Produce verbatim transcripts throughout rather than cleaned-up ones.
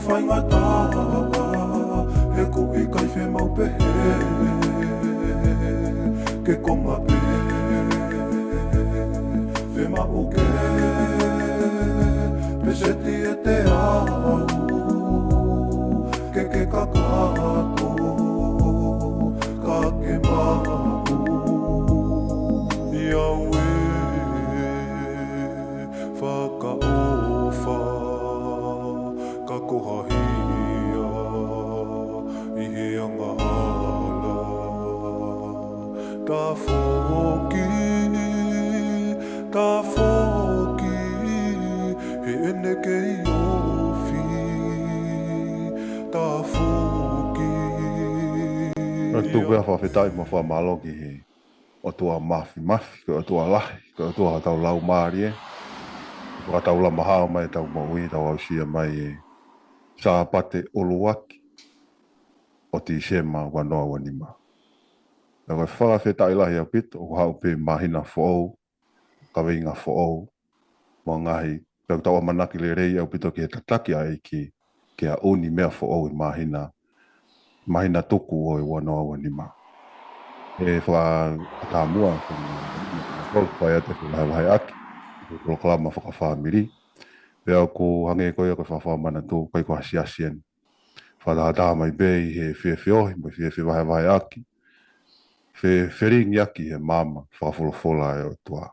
Faingataʻa, he ʻoku ʻikai fiemaʻu pehē, ke konga pē fiemaʻu ke peseti ʻiate au, ke ke kakato, ka ke maʻu. ʻIa au ē, fakaʻofa, ka ko ha hia ʻi he angahala. Tafoki, tafoki, he ʻene kei ofi. Tafoki. ʻOku ou tui ʻa e fakafetaʻi mo e fakamālō ki he ʻOtua Māfimafi, ko e ʻOtua lahi, ko e ʻOtua ʻo hotau laumālie. Fakataulama hao mai ʻetau moʻui, tau aʻusia mai e Sāpate ʻuluaki ʻo Tīsema ua noa ua nima. Pea ko e fakafetaʻi lahi ʻaupito, ʻoku haʻu pē māhina foʻou, kaveinga foʻou, mo e ngaahi, pea ʻoku tau ʻamanaki lelei ʻaupito ki he tataki ʻa e ʻEiki, ke aʻu ni meʻa foʻou ʻi māhina, māhina tuku ʻo e ua noa ua nima. ʻE fakatamua, fakatamua, fai atu e fakavahevaheʻaki, polokalama fakafāmili. Pea ʻoku hangē ko ia ko e fakamanatu, ʻikai ko ha siasi eni. Fakatahataha mai pē ʻi he fiefiohi, mo e fiefie vahevaheʻaki. Fe-, felingiʻaki he maama, fakafolofola ʻa e ʻOtua.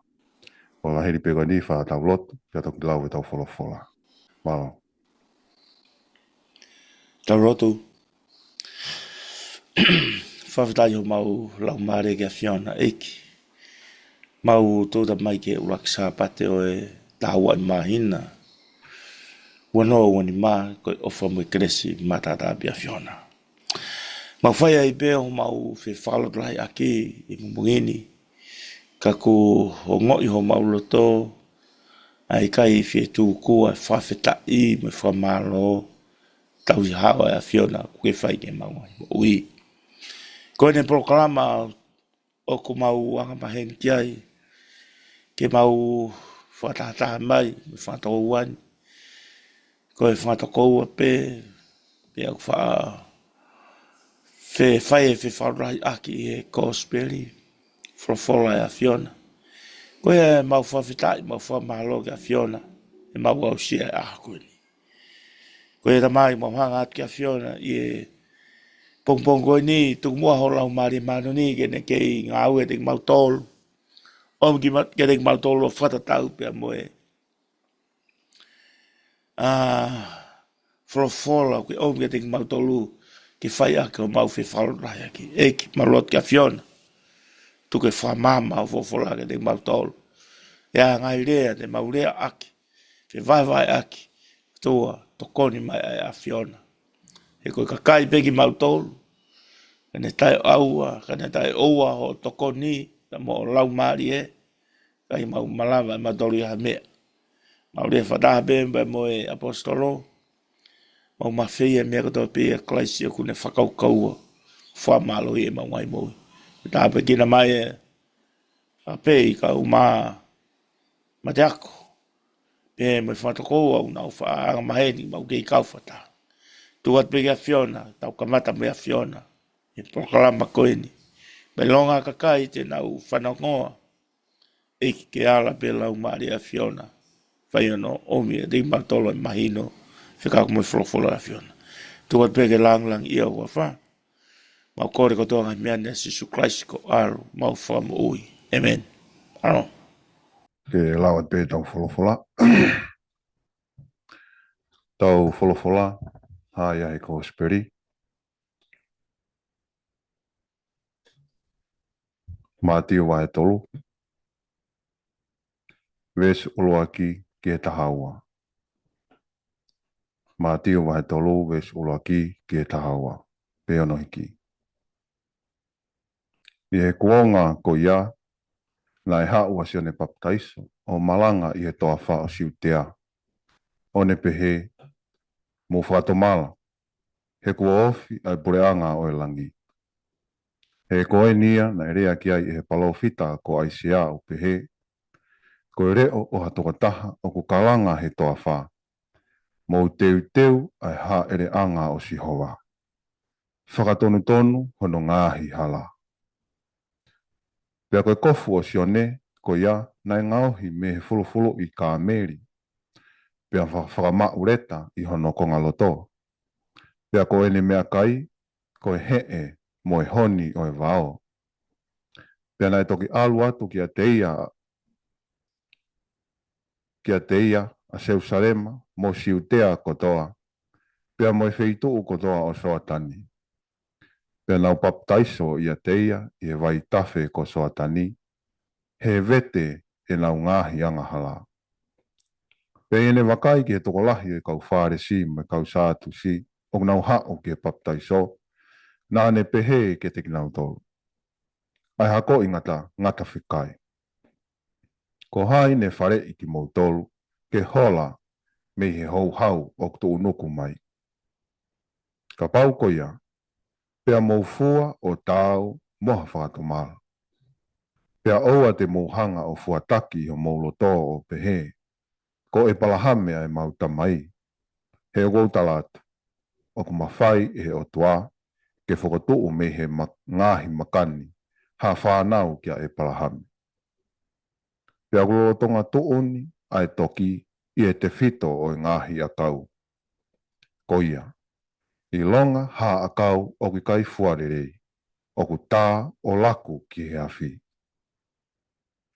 Ko e ngaahi hili pē ko eni, fakatau lotu, pea toki lau ʻetau folofola. Mālō. Tau lotu. Fakafetaʻi homau laumālie ki he ʻAfiona ʻEiki. Mau tūʻuta mai ki he ʻuluaki Sāpate ʻo e taha ua ʻi māhina ua noa ua nima, ko e ʻofa mo e kelesi matātaha pē ʻa e ʻAfiona. Mau fai ai pē homau fefakalotolahiʻaki ʻi he mumungini, ka kuo ongoʻi homau loto, ʻa e ʻikai fie tūkua e fakafetaʻi mo e fakamālō, tauhi hao ʻa e ʻAfiona, kuo ke fai ki heʻemau ngaahi moʻui. Ko ʻene polokalama ʻoku mau angamaheni ki ai, ke mau fakatahataha mai, mo e fakatokoua ni. Ko e fakatokoua pē, pea ʻoku fa-, fe-, fai e fefakalotolahiʻaki ʻi he kosipeli, folofola ʻa e ʻAfiona. Ko ia ʻemau fakafetaʻi, mau fakamālō ki he ʻAfiona, ʻemau aʻusia e ʻaho ko eni. Ko ia Tamai, mau hanga atu ki he ʻAfiona ʻi he pongipongi ko eni, tuku muʻa ho Laumālie Māʻoniʻoni ke ne kei ngāue ʻiate kimautolu. ʻOmi ki ma-, kiate kimautolu ʻo fakatatau pea mo e, ʻa, folofola ʻoku ke ʻomi kiate kimautolu ke fai ʻaki homau fefakalotolahiʻaki. ʻEiki, mau lotu ki he ʻAfiona, tuku ke fakamaama hoʻo folofola kiate kimautolu. ʻI he ngaahi lea te mau leaʻaki, fevahevaheʻaki, ʻOtua, tokoni mai ʻa e ʻAfiona. He ko e kakai pē kimautolu, ka ne taʻeʻaua, ka ne taʻeʻoua hoʻo tokoni, ka mo ho Laumālie, ʻikai mau malava ʻe mautolu ia ha meʻa. Mau lea fakataha pē pea mo e ʻaposetolo, mau mafeia e meʻa kotoa pē ʻia Kalaisi ʻoku ne fakakaukaua, fakamālohi ʻemau ngaahi moʻui. Tāpuekina mai e, ʻa pē ʻi he kau mā, mateako. Pea mo e fakatokoua ʻoku nau faʻa angamaheni, mau kei kau fakataha. Tuku atu pē ki he ʻAfiona, tau kamata mo e ʻAfiona, ʻi he polokalama ko eni. Pea ʻilonga ha kakai te nau fanongoa, ʻEiki ke ala pē Laumālie ʻo e ʻAfiona, fai hono ʻomi kiate kimautolu e mahino, fekauʻaki mo e folofola ʻa e ʻAfiona. Tuku atu pē ke langilangiʻia ho huafa. Mau kole kotoa e ngaahi meʻa ni ʻia Sīsū Kalaisi ko ho ʻAlo, homau Fakamoʻui. ʻĒmeni. ʻAlo. Ke lau atu pē ʻetau folofola. Tau folofola, hā ia he kosipeli. Mātiu vahe tolu, veesi ʻuluaki ki he taha ua. Mātiu vahe tolu, veesi ʻuluaki ki he taha ua. Pea ʻoku hiki. ʻI he kuonga ko ia, naʻe haʻu ʻa Sione Papitaiso, ʻo malanga ʻi he toafa ʻo Siutea, ʻo ne pehē, Mou fakatomala, he kuo ofi ʻa e puleʻanga ʻo e langi. He ko eni ia naʻe lea ki ai ʻe he palōfita ko ʻAisea ʻo pehē, Ko e leʻo ʻo ha tokotaha ʻoku kalanga he toafa, Mou teuteu ʻa e hāʻeleʻanga ʻo Sihova. Fakatonutonu hono ngaahi hala. Pea ko e kofu ʻo Sione ko ia naʻe ngaohi mei he fulufuluʻi kāmeli, pea fa-, fakamaʻuleta ʻi hono kongaloto. Pea ko ʻene meʻakai ko e heʻe mo e honi ʻo e vao. Pea naʻe toki ʻalu atu kiate ia, kiate ia ʻa Selusalema mo Siutea kotoa, pea mo e feituʻu kotoa ʻo Soatani. Pea nau papitaiso ʻiate ia ʻi he vaitafe ko Soatani, he vete ʻenau ngaahi angahala. Pea ʻi heʻene vakai ki he tokolahi ʻo e kau Fālesi mo e kau Sātusi ʻoku nau haʻu ki he papitaiso, naʻa ne pehē kiate kinautolu, ʻA e hako ʻi ngata, ngata fekai. Ko hai ne faleʻi kimoutolu ke hola mei he houhau ʻoku tuʻunuku mai? Kapau ko ia, pea mou fua ʻo taau mo ha fakatomala. Pea ʻoua te mou hanga ʻo fuataki ʻi homou loto ʻo pehē, Ko ʻEpalahame ʻa ʻemau tamai. He ʻoku ou tala atu, ʻoku mafai ʻe he ʻOtua ke fokotuʻu mei he ma-, ngaahi maka ni ha fānau kia ʻEpalahame. Pea ʻoku lolotonga tuʻu ni ʻa e toki ʻi he tefito ʻo e ngaahi ʻakau. Ko ia, ʻilonga ha ʻakau ʻoku ʻikai fua lelei, ʻoku tā ʻo laku ki he afi.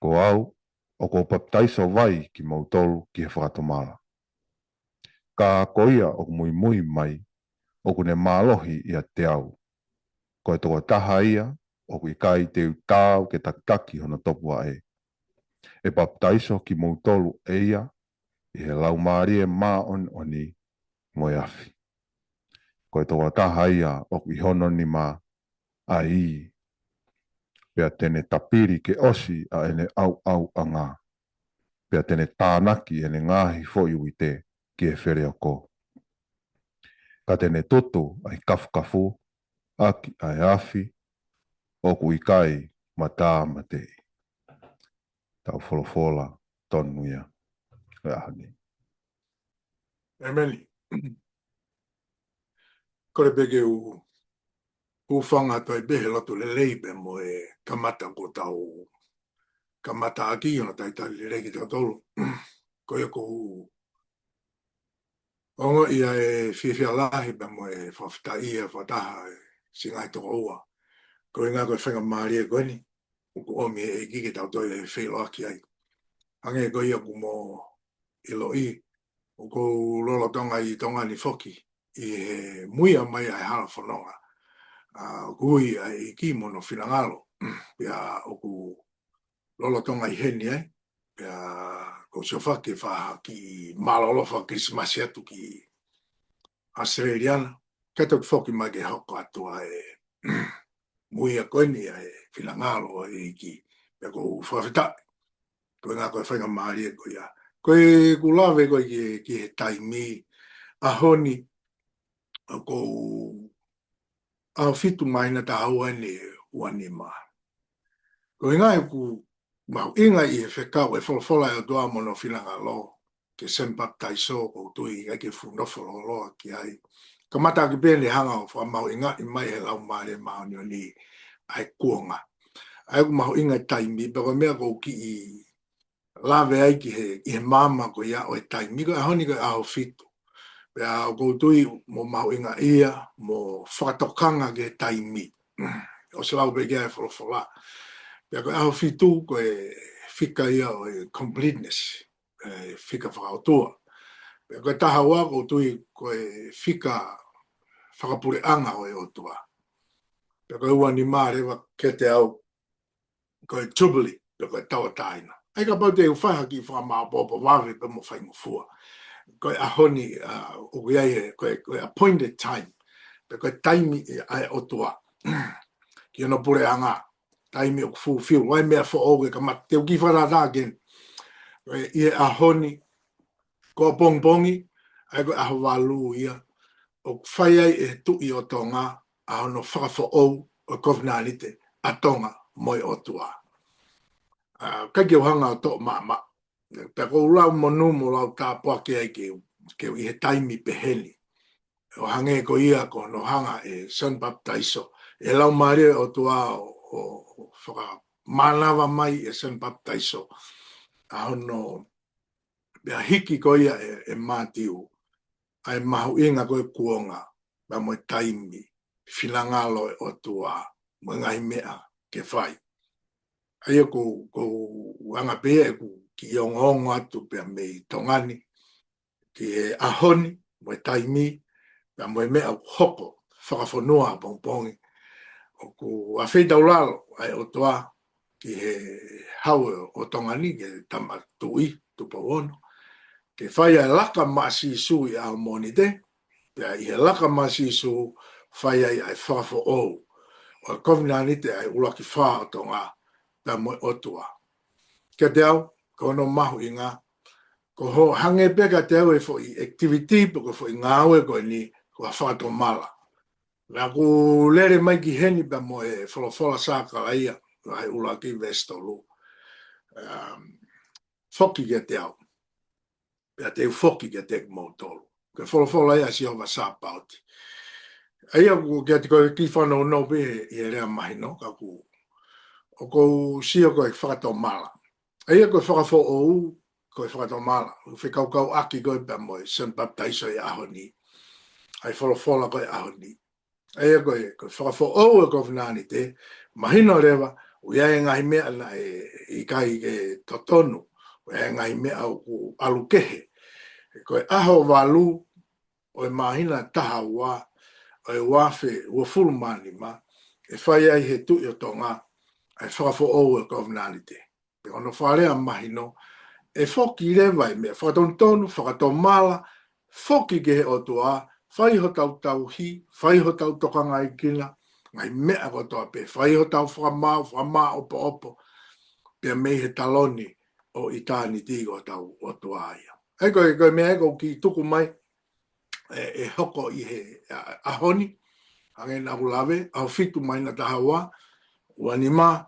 Ko au, ʻoku ou papitaiso vai kimoutolu ki he fakatomala. Ka ko ia ʻoku muimui mai, ʻoku ne mālohi ʻiate au. Ko e tokotaha ia, ʻoku ʻikai te u taau ke takitaki hono topuvaʻe. ʻE papitaiso kimoutolu ʻe ia ʻi he Laumālie Māʻoniʻoni mo e afi. Ko e tokotaha ia ʻoku ʻi hono nima ʻa e ī, pea te ne tapili ke ʻosi ʻa ʻene ʻauʻauʻanga, pea te ne tānaki ʻene ngaahi foʻi uite ki he feleoko. Ka te ne tutu ʻa e kafukafu ʻaki ʻa e afi ʻoku ʻikai matāmateʻi. Tau folofola tonu ia ʻo e ʻaho ni. ʻEmeni. Kole pē ke u, u hūfanga atu ai pē he lotu lelei pē mo e kamata kuo tau kamata ʻaki, ʻo na talitali lelei kitautolu. Ko ia ʻoku ou ongoʻi ʻa e fiefia lahi pea mo e fakafetaʻi ʻa e fakataha ʻa e siʻi ngaahi tokoua. Ko e ʻuhinga ko e faingamālie ko eni, ʻoku ʻomi ʻe he ʻEiki ke tau toe feʻiloaki ai. Hangē ko ia ʻoku mou ʻiloʻi, ʻoku ou lolotonga ʻi Tonga ni foki, ʻi he muia mai ʻa e hala fononga. ʻA, ʻoku ui ʻa e ʻEiki mo hono finangalo. Pea ʻoku lolotonga ʻi heni ai. Pea ʻoku ou sio foki ke fai ha kiʻi mālōlō faka-Kilisimasi atu ki ʻAositelēlia na. Kae toki foki mai ke hoko atu ʻa e muia ko eni ʻa e finangalo ʻo e ʻEiki. Pea ʻoku ou fakafetaʻi. Ko e ʻuhinga ko e faingamālie ko ia. Ko e ʻoku ou lave ko ē ki, ki he taimi, ʻaho ni, ʻoku ou ʻaho fitu māhina taha ua eni ʻe ua nima. Ko e ʻuhinga ʻoku mahuʻinga ʻi he fekau ʻa e folofola ʻa e ʻOtua mo hono finangalo, ke semi papitaiso, ʻoku ou tui ʻikai ke fuʻu nofo lōloa ki ai. Kamata ʻaki pē ʻene hanga ʻo fakamahuʻingaʻi mai ʻe he Laumālie Māʻoniʻoni ʻa e kuonga. ʻA ia ʻoku mahuʻinga e taimi, pea ko e meʻa ʻoku ou kiʻi lave ai ki he, ʻi he maama ko ia ʻo e taimi, ko e ʻaho ni ko e ʻaho fitu. Pea ʻoku ou tui ʻoku mahuʻinga ia, mo fakatokanga ki he taimi. ʻOsi lau pē ki ai e folofola. Pea ko e ʻaho fitu, ko e fika ia ʻo e completeness, e fika fakaʻotua. Pea ko e taha ua ʻoku ou tui ko e fika fakapuleʻanga ʻo e ʻOtua. Pea ko e ua nima leva kiate au, ko e Jubilee, pe ko e tauʻatāina. ʻA ia kapau te u fai ha kiʻi fakamāʻopoʻopo vave pea mo faingofua. Ko e ʻaho ni, ʻa, ʻoku ʻi ai e, ko e, ko e appointed time. Pe ko e taimi ʻa e ʻOtua. Ki hono puleʻanga, taimi ʻoku fulfill, ʻa e meʻa foʻou ke kamata, te u kiʻi fakatātā again. Ko e, ʻi he ʻaho ni, ko ʻapongipongi, ʻa ia ko e ʻaho valu ia, ʻoku fai ai ʻe he Tuʻi ʻo Tonga, ʻa hono fakafoʻou ʻo e kovinānite ʻa Tonga mo e ʻOtua. ʻA, ʻikai ke u hanga ʻo toʻo maʻamaʻa. Pea ʻoku ou lau monū mo lau tāpuaki ai ke u ke u ʻi he taimi pehē ni. ʻO hangē ko ia ko hono hanga ʻe Sione Papitaiso, ʻe Laumālie ʻo e ʻOtua ʻo, ʻo, ʻo fakamānava mai ʻe Sione Papitaiso ʻa hono, pea hiki ko ia ʻe, ʻe Mātiu ʻa e mahuʻinga ko e kuonga, pea mo e taimi, finangalo ʻo e ʻOtua, mo e ngaahi meʻa ke fai. ʻA ia ko, ko e anga pē ia ʻeku kiʻi ongoongo atu pea mei Tonga ni, ki he ʻaho ni, mo e taimi, pea mo e meʻa ʻoku hoko fakafonua ʻapongipongi. ʻOku afeitaulalo ʻa e ʻOtua ki he hau ʻo Tonga ni, ki he Tama Tuʻi, Tupou Ono, ke fai ʻa e laka maʻa Sīsū ʻi he ʻaho Mōnite, pea ʻi he laka maʻa Sīsū, fai ai ʻa e fakafoʻou ʻo e kovinānite ʻa e ʻuluaki fā ʻo Tonga, pea mo e ʻOtua. Kiate au, ko hono mahuʻinga, ko hono hangē pē kiate au e foʻi activity, pe ko e foʻi ngāue ko eni, ko e fakatomala. Naʻa ku lele mai ki heni pea mo e folofola Sākalaia, ʻa e ʻuluaki veesi tolu. Um, foki kiate au, pea te u foki kiate kimoutolu. Ko e folofola ia ʻa Sihova Sāpaoti. ʻA ia ʻoku kiate koe kiʻi fanongo pē ʻi he lea mahino, ka ʻoku, ʻoku ou sio ko e fakatomala. ʻA ia ko e fakafoʻou, ko e fakatomala. ʻOku fekaukauʻaki ko ē pea mo e Sione Papitaiso ʻi he ʻaho ni. ʻA e folofola ko ē ʻaho ni. ʻA ia ko e, ko e fakafoʻou ʻo e kovinānite, mahino leva, ʻoku ʻi ai e ngaahi meʻa naʻe ʻikai ke totonu, ʻoku ʻi ai e ngaahi meʻa ʻoku ʻalu kehe. Ko e ʻaho valu ʻo e māhina taha ua, ʻo e ua afe uofulu mā nima, ʻe fai ai ʻe he Tuʻi ʻo Tonga ʻa e fakafoʻou ʻo e kovinānite. Pea ko hono fakalea mahino, ʻe foki leva e meʻa fakatonutonu, fakatomala, foki ki he ʻOtua, fai hotau tauhi, fai hotau tokangaekina, ngaahi meʻa kotoa pē, fai hotau fakamaau, fakamāʻopoʻopo, pea mei he taloni ʻo ʻitāniti ko hotau ʻOtua ia. ʻA ia ko e, ko e meʻa ia ʻoku ou kiʻi tuku mai, ʻe, ʻe hoko ʻi he, ʻa, ʻaho ni, hangē naʻa ku lave, ʻaho fitu māhina taha ua, ua nima,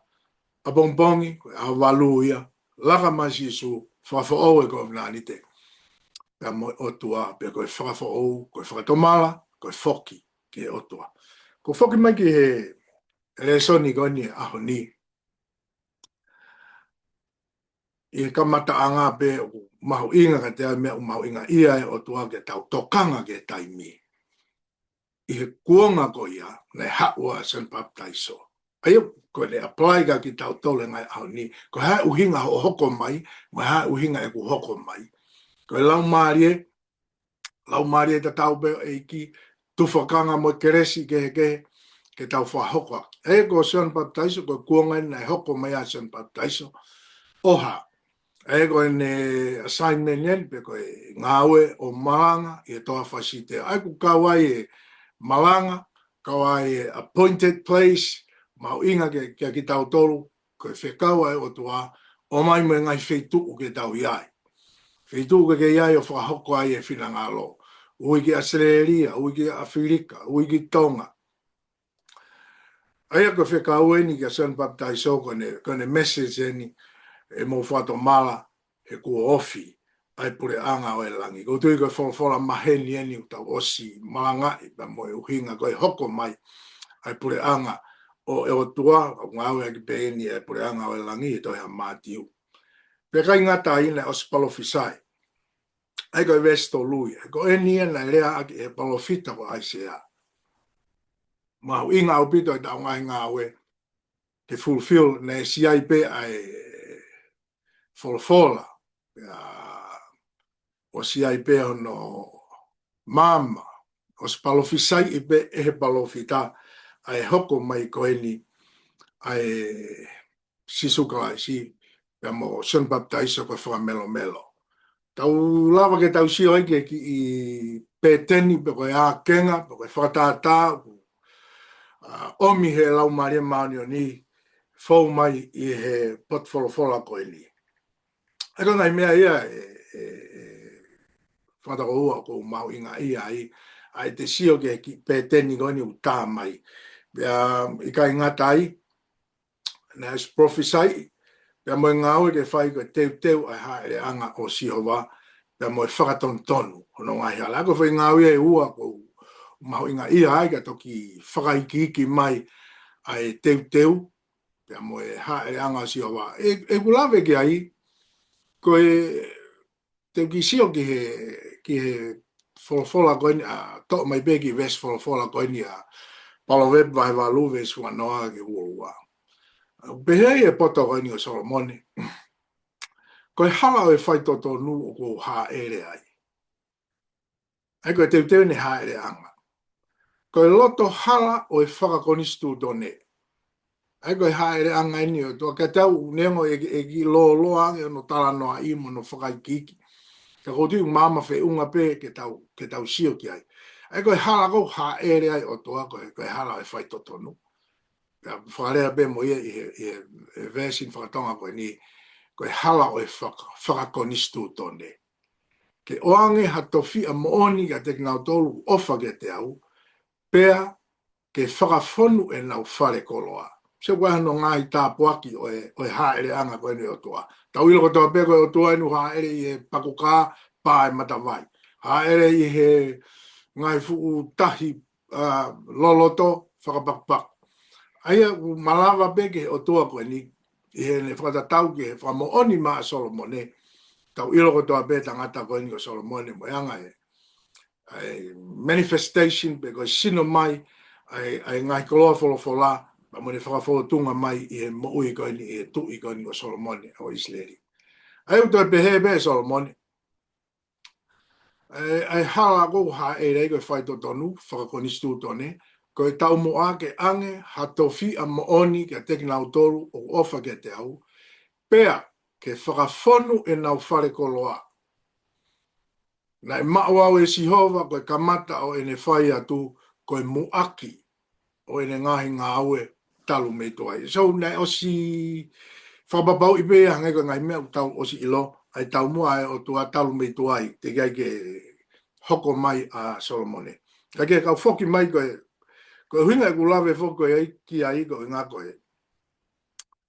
ʻapongipongi, ko e ʻaho valu ia, laka maʻa Sīsū, fakafoʻou e kovinānite. Pea mo e ʻOtua, pea ko e fakafoʻou, ko e fakatomala, ko e foki ki he ʻOtua. Ko e foki mai ki he lēsoni ko eni ʻaho ni. ʻI he kamataʻanga pē ʻoku mahuʻinga kiate au e meʻa ʻoku mahuʻingaʻia ai e ʻOtua ke tau tokanga ki he taimi. ʻI he kuonga ko ia, naʻe haʻu ai ʻa Sione Papitaiso. ʻA ia ko ʻene apply kia kitautolu he ngaahi ʻaho ni, ko e hā e ʻuhinga hoʻo hoko mai, mo e hā e ʻuhinga ʻeku hoko mai. Ko e Laumālie, Laumālie tatau pē ʻEiki, tufakanga mo e kelesi kehekehe, ke tau fakahoko ʻaki. ʻA ia ko Sione Papitaiso, ko e kuonga eni naʻe hoko mai ai ʻa Sione Papitaiso, ʻo hā. ʻA ia ko ʻene assignment eni, pe ko e ngāue ʻo malanga ʻi he toafa Siutea. ʻA ia ʻoku kau ai e malanga, kau ai e appointed place, mahuʻinga ke, kia kitautolu, ko e fekau ʻa e ʻOtua, ʻomai mo e ngaahi feituʻu ke tau ʻi ai. Feituʻu ke ke ʻi ai ʻo fakahoko ai e finangalo. Ui ki ʻAositelēlia, ui ki ʻAfilika, ui ki Tonga. ʻA ia ko e fekau eni kia Sione Papitaiso ko ʻene, ko ʻene message eni, ʻe mou fakatomala, he kuo ofi ʻa e puleʻanga ʻo e langi. ʻOku ou tui ko e folofola maheni eni ʻoku tau ʻosi malangaʻi pea mo e ʻuhinga ko e hoko mai ʻa e puleʻanga ʻo e ʻOtua, ʻoku ngāueʻaki pē eni ʻa e puleʻanga ʻo e langi ʻi he tohi ʻa Mātiu. Pea ʻikai ngata ai naʻe ʻosi palofisai. ʻA ia ko e veesi tolu ia. Ko eni ia naʻe leaʻaki ʻe he palōfita ko ʻAisea. Mahuʻinga ʻaupito ʻetau ngaahi ngāue ke fulfill naʻe ʻosi ʻi ai pē ʻa e folofola. Pea ʻosi ʻi ai pē hono maama. ʻOsi palofisaiʻi pē ʻe he palōfita ʻa e hoko mai ko eni ʻa e Sīsū Kalaisi, pea mo Sione Papitaiso ko e fakamelomelo. Tau lava ke tau sio ai ki he kiʻi pēteni, pe ko e ākenga, pe ko e fakatātā, ʻa, ʻomi he Laumālie Māʻoniʻoni, fou mai ʻi he potu folofola ko eni. ʻA ia ko e ngaahi meʻa ia ʻe, ʻe, ʻe, fakatakoua ʻoku ou mahuʻingaʻia ai, ʻa e te sio ki he kiʻi pēteni ko eni ʻoku tā mai. Pea ʻikai ngata ai, naʻe ʻosi palofisaiʻi, pea mo e ngāue ke fai ko e teuteu ʻa e hāʻeleʻanga ʻo Sihova, pea mo e fakatonutonu hono ngaahi hala. Ko e foʻi ngāue ia ʻe ua ʻoku ou mahuʻingaʻia ai ka toki fakaikiiki mai ʻa e teuteu, pea mo e hāʻeleʻanga ʻo Sihova. ʻE, ʻeku lave ki ai, ko e te u kiʻi sio ki he, ki he folofola ko eni, ʻa, toʻo mai pē ki he veesi folofola ko eni ʻa Palōvepi vahe valu veesi uanoa ki he uaua. ʻOku pehē ʻe he poto ko eni ʻo Solomone, ko e hala ʻo e faitotonu ʻoku ou hāʻele ai. ʻA ia ko e teuteu ʻene hāʻeleʻanga. Ko e loto hala ʻo e fakakonisitūtone. ʻA ia ko e hāʻeleʻanga eni ʻo e ʻOtua, ka tau neongo ʻe, ʻe kiʻi lōloa ange hono talanoaʻi mo hono fakaikiiki. Ka ʻoku ou tui ʻoku maama feʻunga pē ke tau, ke tau sio ki ai. ʻA ia ko e hala ʻoku ou hāʻele ai ʻOtua, ko e, ko e hala ʻo e faitotonu. Pea fakalea pē mo ia ʻi he, ʻi he, ʻi he veesi fakatonga ko eni, ko e hala ʻo e faka-, fakakonisitūtone. Ke ʻoange ha tofiʻa moʻoni kiate kinautolu ʻoku ʻofa kiate au, pea ke fakafonu ʻenau fale koloa. Sio ko e hā hono ngaahi tāpuaki ʻo e, ʻo e hāʻeleʻanga ko eni ʻo e ʻOtua. Tau ʻilo kotoa pē ko e ʻOtua eni ʻoku hāʻele ʻi he pakukā, pā ʻi he matavai. Hāʻele ʻi he ngaahi fuʻu tahi, ʻa, loloto fakapakupaku. ʻA ia ʻoku malava pē ki he ʻOtua ko eni, ʻi heʻene fakatatau ki he fakamoʻoni mai ʻa Solomone, tau ʻilo kotoa pē tangata ko eni ko Solomone mo e anga e, ʻa e manifestation pe ko e sino mai ʻa e, ʻa e ngaahi koloa folofola, pea mo ʻene fakafōtunga mai ʻi he moʻui ko eni ʻi he tuʻi ko eni ko Solomone ʻo ʻIsileli. ʻA ia ʻoku toe pehē pē ʻe Solomone, ʻa e, ʻa e hala ʻoku ou hāʻele ai ko e faitotonu, fakakonisitūtone, ko e taumuʻa ke ʻoange ha tofiʻa moʻoni kiate kinautolu ʻoku ʻofa kiate au, pea ke fakafonu ʻenau fale koloa. Naʻe maʻu au ʻe Sihova ko e kamata ʻo ʻene fai atu, ko e muʻaki ʻo ʻene ngaahi ngāue talu mei tuai. So, naʻe ʻosi fakapapauʻi pē ia hangē ko e ngaahi meʻa ʻoku tau ʻosi ʻilo, ʻa e taumuʻa ʻa e ʻOtua talu mei tuai, teʻeki ai ke hoko mai ʻa Solomone. Ka ke kau foki mai ko e, ko e ʻuhinga ʻeku lave foki ko e ai ki ai ko e ʻuhinga ko e,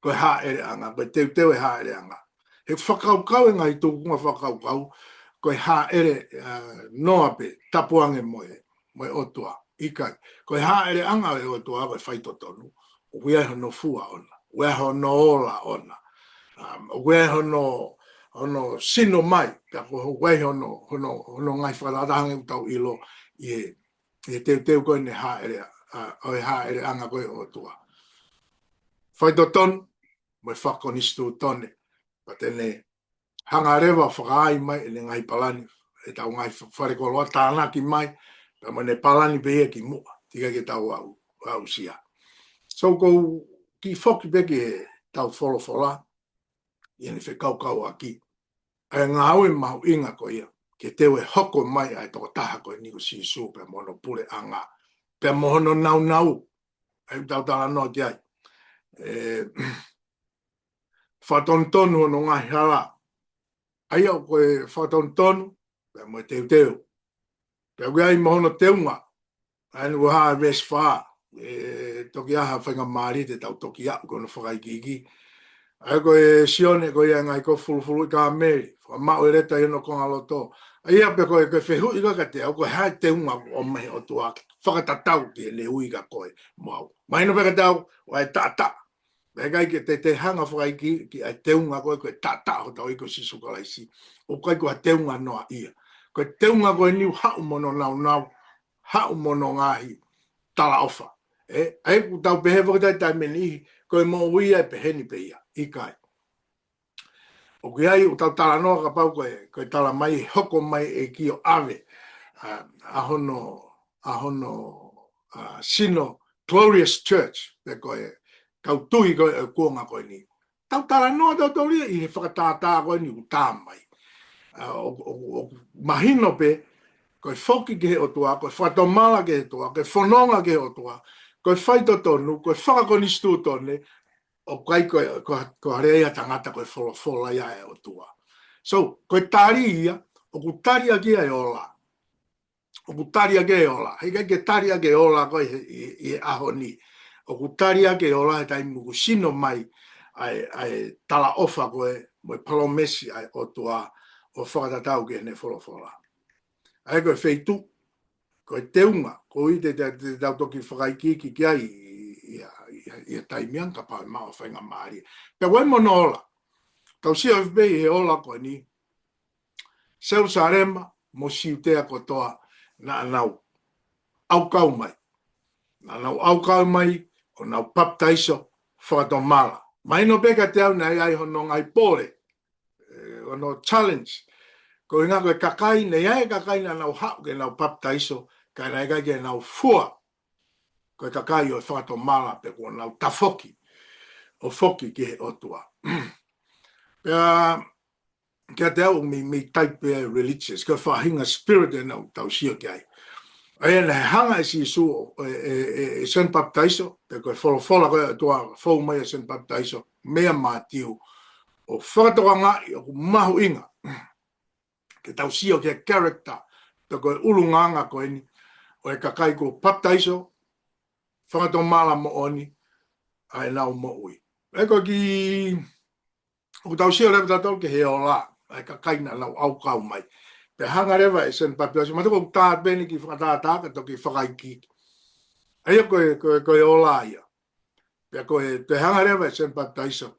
ko e hāʻeleʻanga, ko e teuteu e hāʻeleʻanga. He fakakaukau e ngaahi tūkunga fakakaukau, ko e hāʻele, ʻa, noa pē, tapu ange mo e, mo e ʻOtua. ʻIkai, ko e hāʻeleʻanga ʻo e ʻOtua, ko e faitotonu. ʻOku ʻi ai hono fua ʻoʻona. ʻOku ʻi ai hono ola ʻoʻona. Um, ʻoku ʻi ai hono, hono sino mai, pea ko ʻoku ʻi ai hono, hono, hono ngaahi fakatātā hangē ʻoku tau ʻilo ʻi he, ʻi he teuteu ko eni hāʻele, ʻa, ʻo e hāʻeleʻanga ko e ʻOtua. Faitotonu, mo e fakakonisitūtone. Pea te ne hanga leva fakaai mai ʻene ngaahi palani, ʻetau ngaahi fa-, fale koloa tānaki mai, pea mo ʻene palani pē ia ki muʻa, teʻeki ai ke tau aʻu, aʻusia. So ʻoku ou kiʻi foki pē ki heʻetau folofola, ʻi heʻene fekaukauʻaki ʻa e ngāue mahuʻinga ko ia, ke teu e hoko mai ʻa e tokotaha ko eni ko Sīsū pea mo hono puleʻanga, pea mo hono nāunau, ʻa ia ʻoku tau talanoa ki ai. ʻE, fakatonutonu hono ngaahi hala. ʻA ia ʻoku ko e fakatonutonu, pea mo e teuteu. Pea ʻoku ʻi ai mo hono teunga, ʻa eni ʻoku hā veesi fā, ʻe toki ʻi ai ha faingamālie te tau toki aʻu ki hono fakaikiiki. ʻA ia ko e Sione ko ia ʻi he ngaahi kofu fulufuluʻi kāmeli, fakamaʻu e leta ʻi hono kongaloto. ʻA ia pea ko e, ko e fehuʻi ko ē kiate au, ko e hā e teunga ʻoku ʻomai ʻe he ʻOtua fakatatau ki heʻene ui kia koe mo au. Mahino pē kiate au, ʻoku ʻi ai e taʻataʻa. Pea ʻikai ke te, te hanga fakaiki ki ai e teunga ko ē, ko e taʻataʻa hotau ʻEiki ko Sīsū Kalaisi. ʻOku ʻikai ko ha teunga noa ia. Ko e teunga ko eni ʻoku haʻu mo hono nāunau, haʻu mo hono ngaahi talaʻofa. ʻE, ʻa ia ʻoku tau pehē foki he taimi ʻe niʻihi, ko e moʻui ia ʻe pehē ni pē ia. ʻIkai. ʻOku ʻi ai ʻoku tau talanoa kapau ko e, ko e tala mai ʻe hoko mai e ʻEiki ʻo ʻave, ʻa, ʻa hono, ʻa hono, ʻa, sino glorious church, pe ko e kau tui ko ē ʻo e kuonga ko eni. Tau talanoa tautolu ia ʻi he fakatātā ko eni ʻoku tā mai. ʻA, ʻo, ʻo, ʻoku mahino pē, ko e foki ki he ʻOtua, ko e fakatomala ki he ʻOtua, ko e fononga ki he ʻOtua, ko e faitotonu, ko e fakakonisitūtone, ʻoku ʻikai ko e, ko, ko e lea ia ʻa e tangata, ko e folofola ia ʻa e ʻOtua. So, ko e tali ia, ʻoku tali ʻaki ia e ola. ʻOku tali ʻaki e ola. Heʻikai ke tali ʻaki e ola ko ē he, ʻi, ʻi he ʻaho ni. ʻOku tali ʻaki e ola he taimi ʻoku sino mai ʻa e, ʻa e talaʻofa ko ē mo e palōmesi ʻa e ʻOtua ʻo fakatatau ki heʻene folofola. ʻA ia ko e feituʻu, ko e teunga, ko ia te, te, te tau toki fakaikiiki ki ai ʻi, ʻi, ʻi, ʻi he taimi ange kapau ʻe maʻu ha faingamālie. Pea ʻoku ʻi ai mo hono ola. Tau sio ʻi he ola ko eni, Selusalema mo Siutea kotoa naʻa nau ʻaukau mai. Naʻa nau ʻaukau mai ʻo nau papitaiso fakatomala. Mahino pē kiate au naʻe ʻi ai hono ngaahi pole, ʻe, hono challenge. Ko e ʻuhinga ko e kakai, naʻe ʻi ai e kakai naʻa nau haʻu ke nau papitaiso, ka naʻe ʻikai ke nau fua ko e kakai ʻo e fakatomala pe kuo nau tafoki ʻo foki ki he ʻOtua. Pea kiate au mei, mei type ʻa e religious, ko e faʻahinga spirit ʻe naʻa tau sio ki ai. ʻA ia naʻe hanga ʻe Sīsū ʻo, ʻe, ʻe, ʻe, ʻe Sione Papitaiso, pe ko e folofola ko ē ʻa e ʻOtua fou mai ʻia Sione Papitaiso, meia Mātiu, ʻo fakatokangaʻi ʻoku mahuʻinga ke tau sio ki he character, pe ko e ʻulungaanga ko eni ʻo e kakai kuo papitaiso fakatomala moʻoni ʻa ʻenau moʻui. ʻE ko e kiʻi, ʻoku tau sio leva tautolu ki he ola ʻa e kakai naʻa nau ʻaukau mai. Pea hanga leva ʻe Sione Papitaiso, ma toko tā pē eni kiʻi fakatātā ka toki fakaikiiki. ʻA ia ko e, ko e, ko e ola ia. Pea ko e, pea hanga leva ʻe Sione Papitaiso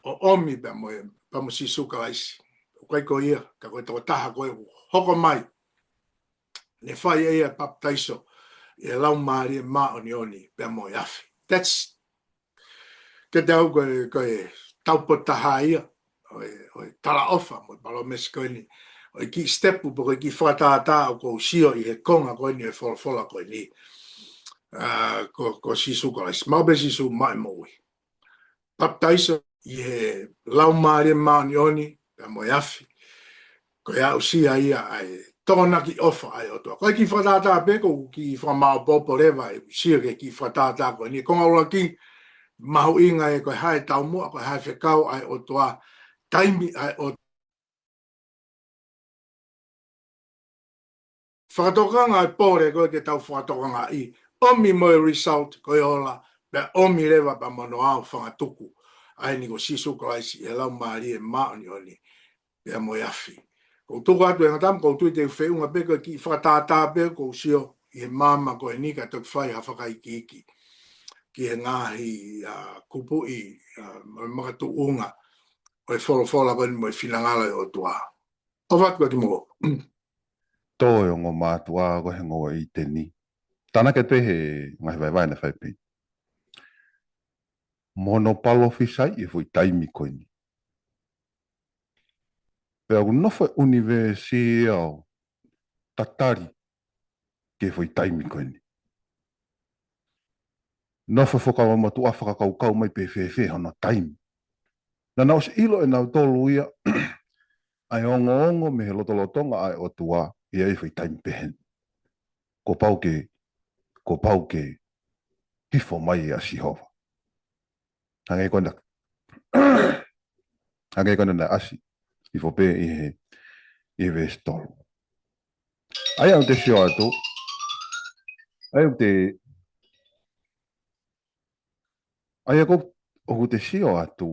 ʻo ʻomi pea mo e, pea mo Sīsū Kalaisi. ʻOku ʻikai ko ia, ka ko e tokotaha ko ē ʻoku hoko mai. Ne fai ʻe ia e papitaiso ʻi he Laumālie Māʻoniʻoni pea mo e afi. That's, kiate au ko e, ko e taupotu taha ia ʻo e, ʻo e talaʻofa mo e palōmesi ko eni, ʻo e kiʻi step pe ko e kiʻi fakatātā ʻoku ou sio ʻi he konga ko eni ʻo e folofola ko eni. ʻA, ko, ko Sīsū Kalaisi. Maʻu pē Sīsū maʻu e moʻui. Papitaiso ʻi he Laumālie Māʻoniʻoni pea mo e afi. Ko e aʻusia ia ʻa e tokonaki ʻofa ʻa e ʻOtua. Ko e kiʻi fakatātā pē, ko e kiʻi fakamāʻopoʻopo leva ʻeku sio ki he kiʻi fakatātā ko eni. Konga ʻuluaki, mahuʻinga ē ko e hā e taumuʻa, ko e hā e fekau ʻa e ʻOtua, taimi ʻa e ʻOtua. Fakatokanga e pole ko ē ke tau fakatokangaʻi, ʻomi mo e result ko e ola, pea ʻomi leva pea mo hono ʻaofangatuku. ʻA eni ko Sīsū Kalaisi ʻi he Laumālie Māʻoniʻoni pea mo e afi. ʻOku ou tuku atu e ngataʻanga, ʻoku ou tui te u feʻunga pē ko e kiʻi fakatātā pē ʻoku ou sio ʻi he māmani ko eni ka toki fai ha fakaikiiki ki he ngaahi, ʻa, kupuʻi, ʻa, mo e makatuʻunga ʻo e folofola ko eni mo e finangalo ʻo e ʻOtua. ʻOfa atu kiate kimoutolu. Tō e ongo mātuʻa ko e ongo ʻi heni. Tānaki atu pē he ngaahi vaivai naʻe fai pē. Mo hono palōfisai e foʻi taimi ko eni. Pea ʻoku nofo e ʻunivēsi ʻo tatali ki he foʻi taimi ko eni. Nofo e Fuakava Motuʻa fakakaukau mai pe fēfē hono taimi. Naʻa nau ʻosi ʻilo ʻe nautolu ia ʻa e ongoongo mei he lotolotonga ʻa e ʻOtua ʻi he foʻi taimi pehē ni. Kuo pau ke, kuo pau ke hifo mai ʻa Sihova. Hangē ko ena, hangē ko ena naʻe ʻasi hifo pē ʻi he, ʻi he veesi tolu. ʻA ia ʻoku te sio atu, ʻa ia ʻoku te, ʻa ia ko, ʻoku te sio atu,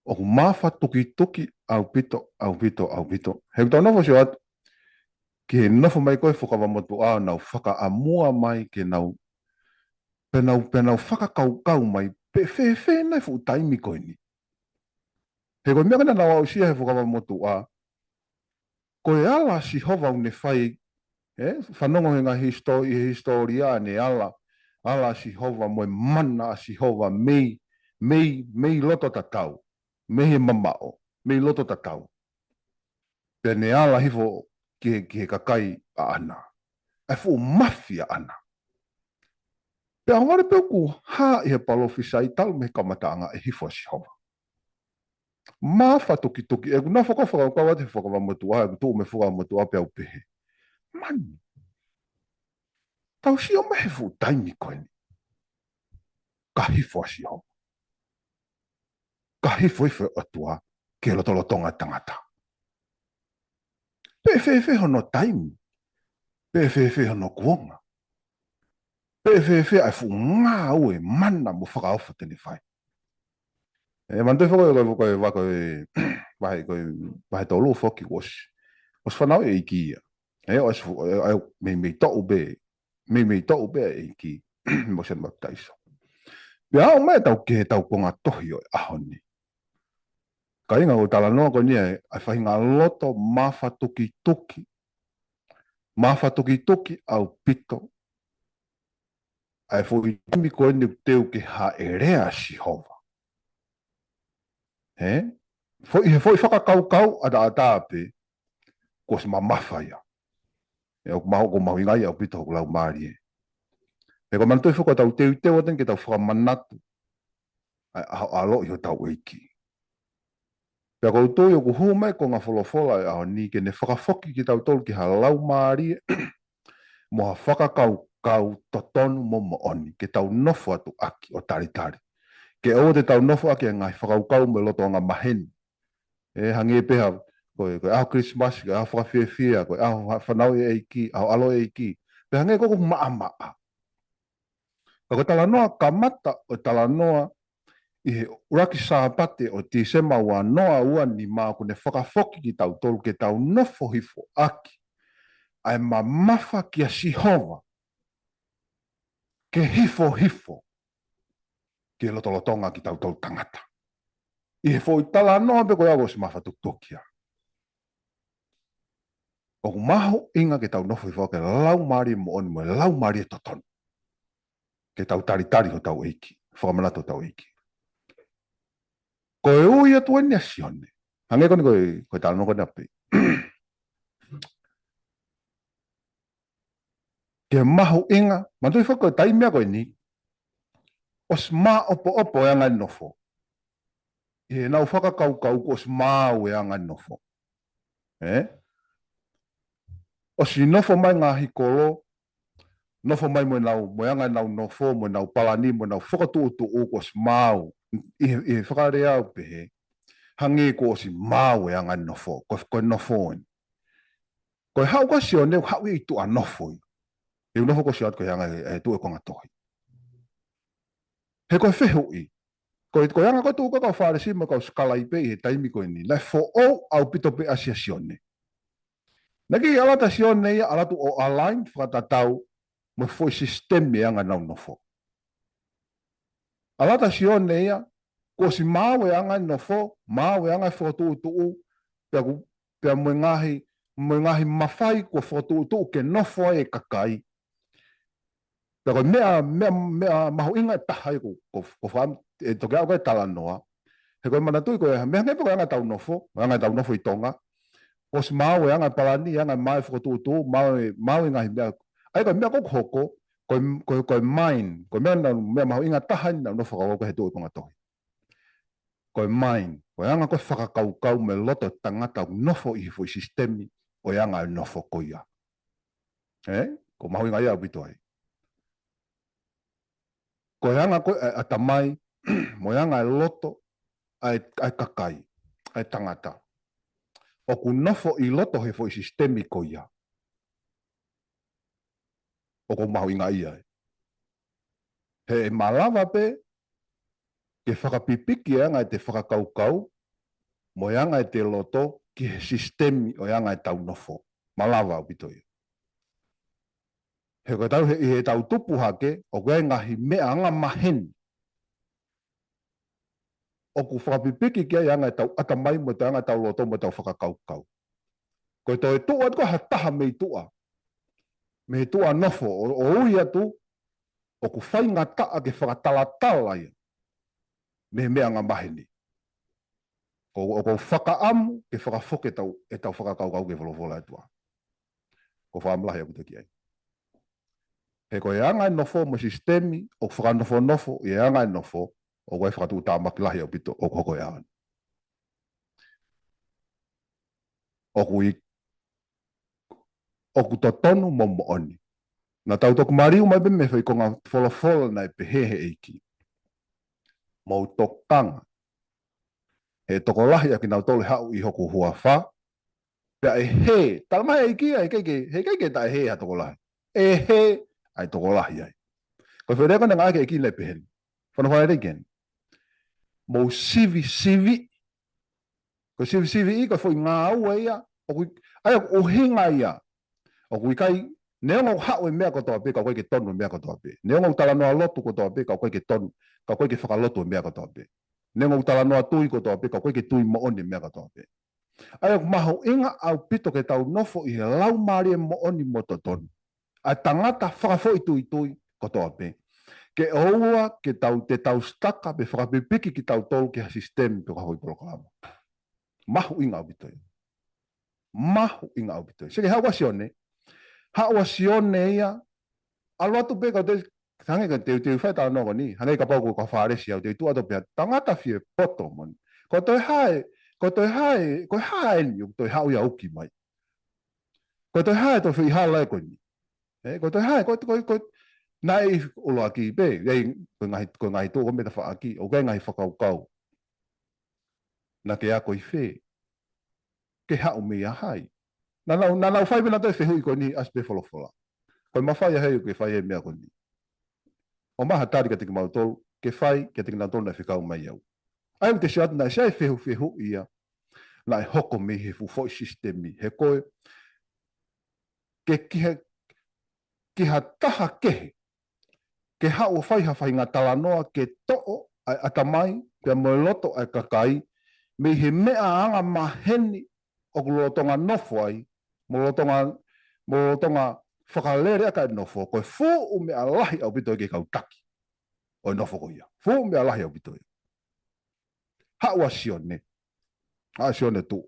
ʻoku mafatukituki ʻaupito, ʻaupito, ʻaupito. He ʻoku tau nofo sio atu ki he nofo mai ko ē Fuakava Motuʻa ʻo nau fakaʻamua mai ke nau, pe nau, pe nau fakakaukau mai pe fēfē nai fuʻu taimi ko eni. He ko e meʻa ko ē naʻa nau aʻusia he Fuakava Motuʻa, ko e ala ʻa Sihova ʻoku ne fai, ē, fanongo he ngaahi hisitō-, ʻi he hisitōlia ʻa ʻene ala, ala ʻa Sihova mo e mana ʻa Sihova mei, mei, mei loto tatau, mei he mamaʻo, mei loto tatau. Pea ne ala hifo ki he, ki he kakai ʻaʻana. ʻA e fuʻu mafai ʻaʻana. Pea ʻohovale pē ʻoku hā ʻi he palōfisai talu mei he kamataʻanga ʻe hifo ʻa Sihova. Mafatukituki, ʻeku nofo ko ē fakakaukau atu he Fuakava Motuʻa, ʻeku tuʻu mei he Fuakava Motuʻa pea u pehē. Mani. Tau sio mai he fuʻu taimi ko eni. Ka hifo ʻa Sihova. Ka hifo hifo e ʻOtua ki he lotolotonga ʻo e tangata. Pe fēfē hono taimi. Pe fēfē hono kuonga. Pe fēfē ʻa e fuʻu ngāue mana mo fakaofo te ne fai. ʻE manatuʻi foki ko e, ko e, ko e, vahe, ko e, vahe tolu foki kuo ʻosi. ʻOsi fanauʻi ʻe he ʻEiki ia. ʻE, ʻosi fu-, ʻe, ʻe, meimei toʻu pē, meimei toʻu pē ʻa e ʻEiki, mo Sione Papitaiso. Pea aʻu mai ʻetau ki heʻetau konga tohi ʻo e ʻaho ni. Kāinga, ʻoku talanoa ko eni ʻa e, ʻa e faʻahinga loto mafatukituki. Mafatukituki ʻaupito. ʻA e foʻi taimi ko eni ʻoku teu ke haʻele ʻa Sihova. Ē? Foʻi, he foʻi fakakaukau ʻataʻatā pē, kuo ʻosi mamafa ia. ʻE, ʻoku mahu, ʻoku mahuʻinga ia ʻaupito hoku laumālie. He ko e manatuʻi foki ʻoku tau teuteu atu eni ke tau fakamanatu ʻa e ʻaho ʻaloʻi hotau ʻEiki. Pea ʻoku ou tui ʻoku hū mai e konga folofola ʻo e ʻaho ni ke ne fakafoki kitautolu ki ha laumālie mo ha fakakaukau totonu mo moʻoni, ke tau nofo atu ʻaki ʻo talitali. Ke ʻoua te tau nofo ʻaki e ngaahi fakakaukau mo e loto angamaheni. ʻE hangē pē ha, ko e, ko e ʻaho Christmas, ko e ʻaho fakafiefia, ko e ʻaho ha-, fanauʻi e ʻEiki, ʻaho ʻaloʻi e ʻEiki. Pea hangē ko ē ʻoku maʻamaʻa. Ka ko e talanoa kamata ʻo e talanoa ʻi he ʻuluaki Sāpate ʻo Tīsema ua noa ua nima ʻoku ne fakafoki kitautolu ke tau nofo hifo ʻaki ʻa e mamafa kia Sihova, ke hifo hifo ki he lotolotonga kitautolu tangata. ʻI he foʻi talanoa pē ko ia kuo ʻosi mafatukituki ia. ʻOku mahuʻinga ke tau nofo hifo ʻaki e laumālie moʻoni mo e laumālie totonu. Ke tau talitali hotau ʻEiki, fakamanatu hotau ʻEiki. Ko e ui atu eni ʻa Sione. Hangē ko eni ko e, ko e talanoa ko eni ʻa pē. Ke mahuʻinga, manatuʻi foki ko e taimi ko eni, ʻosi maʻopoʻopo e anga e nofo. ʻI heʻenau fakakaukau kuo ʻosi maau e anga e nofo. Ē? ʻOsi nofo mai ngaahi kolo, nofo mai mo ʻenau, mo e anga ʻenau nofo, mo ʻenau palani, mo ʻenau fokotuʻutuʻu kuo ʻosi maau. ʻI he, ʻi he fakalea ʻoku pehē, hangē kuo ʻosi maau e anga e nofo, ko, ko e nofo eni. Ko e haʻu ko ē ʻa Sione, haʻu ia ʻi tuʻa nofo ia. ʻE nofo ko ē ʻa Sione ko e anga e, e tuʻu e konga tohi. He ko e fehuʻi. Ko e, ko e anga ko ē tuʻu ko ē kau Fālesi mo e kau sikalaipe ʻi he taimi ko eni. Naʻe foʻou ʻaupito pē ʻa Sione. Naʻe ʻikai ke ʻalu atu ʻa Sione ia, ʻalu atu ʻo align fakatatau mo e foʻi sisitemi e anga ʻenau nofo. ʻAlu atu ʻa Sione ia, kuo ʻosi maau e anga e nofo, maau e anga e fokotuʻutuʻu, pea ku, pea mo e ngaahi, mo e ngaahi mafai kuo fokotuʻutuʻu ke nofo ai e kakai. Pea ko e meʻa, meʻa, meʻa mahuʻinga ʻe taha ia ko, ko, ko fam, ʻe toki aʻu ko ē talanoa. He ko e manatuʻi ko e, meʻa hangē pē ko e anga ʻetau nofo, anga ʻetau nofo ʻi Tonga. Kuo ʻosi maau e anga e palani, anga e maau e fokotuʻutuʻu, maau e, maau e ngaahi meʻa. ʻA ia ko e meʻa ko ē ʻoku hoko, ko e, ko e, ko e mind, ko e meʻa naʻa, meʻa mahuʻinga taha eni naʻa nau fakakaukau he tuʻu e konga tohi. Ko e mind, ko e anga ko ē fakakaukau mo e loto e tangata ʻoku nofo ʻi he foʻi sisitemi ʻo e anga e nofo ko ia. Ē? Ko e mahuʻinga ia ʻaupito ai. Ko e anga ko ē ʻa e ʻatamai, mo e anga e loto, ʻa e, ʻa e kakai, ʻa e tangata. ʻOku nofo ʻi loto he foʻi sisitemi ko ia. ʻOku mahuʻinga ia ai. He ʻe malava pē, ke fakapipiki e anga ʻete fakakaukau, mo e anga ʻete loto, ki he sisitemi ʻo e anga ʻetau nofo. Malava ʻaupito ia. He ko e tau, he, he tau tupu hake, ʻoku ʻi ai e ngaahi meʻa angamaheni. ʻOku fakapipiki ki ai anga ʻetau ʻatamai mo e anga ʻetau loto mo ʻetau fakakaukau. Ko e toe tuʻu atu ko ē ha taha mei tuʻa. Mei tuʻa nofo, ʻo, ʻo ui atu, ʻoku faingataʻa ke fakatalatala ia. Mei he meʻa angamaheni. Ko, ʻoku ou fakaʻamu ke fakafoki ʻetau, ʻetau fakakaukau ki he folofola ʻa e ʻOtua. Ko e fakamalahi ʻaupito ki ai. He ko e anga e nofo mo e sisitemi, ʻoku fakanofonofo, ʻi he anga e nofo, ʻoku ʻi ai e fakatuʻutāmaki lahi ʻaupito, ʻoku hoko he ʻaho ni. ʻOku ʻi, ʻoku totonu mo moʻoni. Naʻa tau toki maliu mai pē mei he foʻi konga folofola naʻe pehē he ʻEiki. Mou tokanga. He ʻe tokolahi ʻa kinautolu ʻe haʻu ʻi hoku huafa, pea ʻe hē, tala mai ʻEiki ia, he ʻikai ke, he ʻikai ke taʻehē ha tokolahi. ʻE hē ʻa e tokolahi ai. Ko e foʻi lea ko ē naʻe ngāueʻaki ʻe he ʻEiki naʻe pehē ni. Fana fana lei keni. mou sivisiviʻi. Ko e sivisiviʻi ko e foʻi ngāue ia, ʻoku ʻi ai ʻoku ʻuhinga ia. ʻOku ʻikai, neongo ʻoku haʻu e meʻa kotoa pē, ka ʻoku ʻikai ke tonu e meʻa kotoa pē. Neongo ʻoku talanoa lotu kotoa pē, ka ʻoku ʻikai ke tonu, ka ʻoku ʻikai ke fakalotu e meʻa kotoa pē. Neongo ʻoku talanoa tui kotoa pē, ka ʻoku ʻikai ke tui moʻoni e meʻa kotoa pē. ʻA ia ʻoku mahuʻinga ʻaupito ke tau nofo ʻi he laumālie moʻoni mo totonu. ʻA e tangata fakafoʻituitui kotoa pē. Ke ʻoua ke tau te tau sitaka pe fakapipiki kitautolu ki ha sisitemi pe ko ha foʻi polokalama. Mahuʻinga ʻaupito ia. Mahuʻinga ʻaupito ia. Seke haʻu ʻa Sione. Haʻu ʻa Sione ia. ʻAlu atu pē ka te, hangē ka te, te fai talanoa ko eni. Hangē kapau ko e kau Fālesi au te tuʻu atu pē tangata fie poto moʻoni. Ko e toe hā e, ko e toe hā e, ko e hā eni, ʻoku toe haʻu ia uki mai. Ko e toe hā e toe fei hala e ko eni. ʻE, ko e toe hā e, ko e, ko e, ko e, naʻe ʻuluaki pē, ʻi ai, ko e ngaahi, ko e ngaahi tuʻu ko e metafaʻaki, ʻoku ʻi ai ngaahi fakakaukau. Naʻa ke ako ʻi fē, ke haʻu mei ʻa hai. Naʻa nau, naʻa nau fai pē naʻa toe fehuʻi ko eni ʻasi pē folofola. Ko e mafai ʻa hai ʻoku ke fai e meʻa ko eni. ʻOmai ha tali kiate kimautolu, ke fai, kiate kinautolu naʻe fekau mai au. ʻA ia ʻoku te sio atu naʻe ʻi ai e fehuʻi ia, naʻe hoko mei he fuʻu foʻi sisitemi, he ko e, ke ki ha, ki ha taha kehe, ke haʻu ʻo fai ha faʻahinga talanoa, ke toʻo ʻa e ʻatamai, pea mo e loto ʻa e kakai, mei he meʻa anga maheni ʻoku lolotonga nofo ai, mo lolotonga, mo lolotonga fakalele ʻaki e nofo, ko e fuʻu meʻa lahi ʻaupito ia ki he kau taki ʻo e nofo ko ia. Fuʻu meʻa lahi ʻaupito ia. Haʻu ʻa Sione. Haʻu ʻa Sione tuʻu.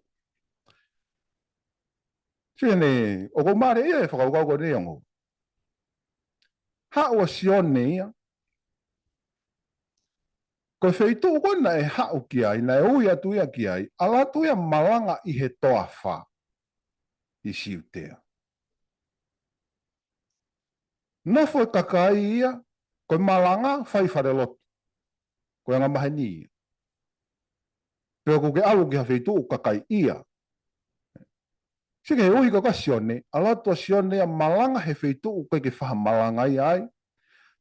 Sione, ʻoku mālie ia e fakakaukau ko eni ongo. Haʻu ʻa Sione ia. Ko e feituʻu ko ē naʻe haʻu ki ai, naʻe ui atu ia ki ai, ʻalu atu ia malanga ʻi he toafa ʻi Siutea. Nofo e kakai ia, ko e malanga fai falelotu. Ko e anga maheni ia. Pe ʻoku ke ʻalu ki ha feituʻu kakai ia. Sike he ui ko ē ʻa Sione, ʻalu atu ʻa Sione ia malanga he feituʻu ʻoku ʻikai ke fai ha malanga ia ai.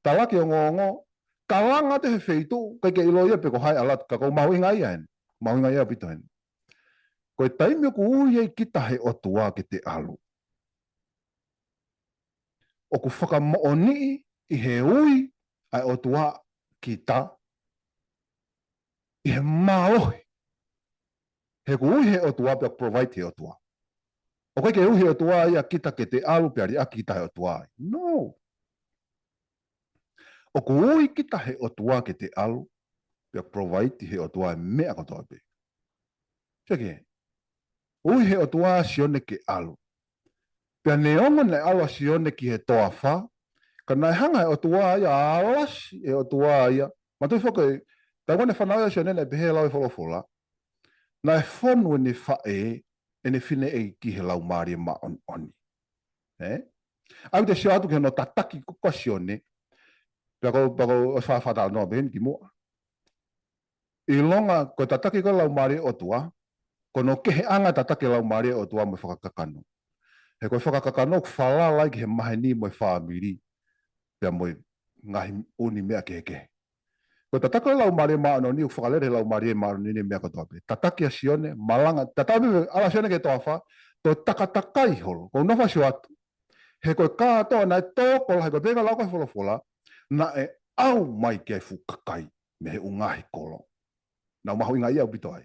Talaki ongoongo, kalanga atu he feituʻu ʻoku ʻikai ke ʻilo ia pe ko hai ʻalu atu, ka ʻoku mahuʻinga ia heni. Mahuʻinga ia ʻaupito heni. Ko e taimi ʻoku ui ai kita he ʻOtua ke te ʻalu, ʻoku fakamoʻoniʻi ʻi he ui ʻa e ʻOtua kita ʻi he mālohi. He ʻoku ui he ʻOtua pea provide he ʻOtua. ʻOku ʻikai ke ui he ʻOtua ia kita ke te ʻalu pea liʻaki kita he ʻOtua ai. No. ʻOku ui kita he ʻOtua ke te ʻalu pea provide he ʻOtua e meʻa kotoa pē. Seke. Ui he ʻOtua ʻa Sione ke ʻalu. Pea neongo naʻe ʻalu ʻa Sione ki he toafa, ka naʻe hanga he ʻOtua ia, ʻalasi he ʻOtua ia. Mātuʻaki foki, taimi naʻe fanauʻi ai ʻa Sione naʻe pehē lau e folofola. Naʻe fonu ʻene faʻē, ʻene fineʻeiki he Laumālie Māʻoniʻoni. ʻE? ʻOku te sio atu ki hono tataki ko ē ʻa Sione. Pea ko, pea ko e fā, fā talanoa pē heni ki muʻa. ʻIlonga ko e tataki ko ē Laumālie ʻOtua, ko hono keheʻanga tataki Laumālie ʻOtua mo e fakakakano. He ko e fakakakano ʻoku falala ai ki he maheni mo e fāmili, pea mo e ngaahi ʻū meʻa kehekehe. Ko e tataki ko ē Laumālie Māʻoniʻoni ʻoku fakalele he Laumālie Māʻoniʻoni e meʻa kotoa pē. Tataki ʻa Sione, malanga, tataki pē ʻalu ʻa Sione ki he toafa, toe takatakai holo, ko hono fasi atu. He ko e kātoa naʻe tokolahi, ko e pehē ʻa e lau ko ē folofola, naʻe ʻaumai ki ai e fuʻu kakai mei he ʻū ngaahi kolo. Naʻe mahuʻinga ia ʻaupito ai.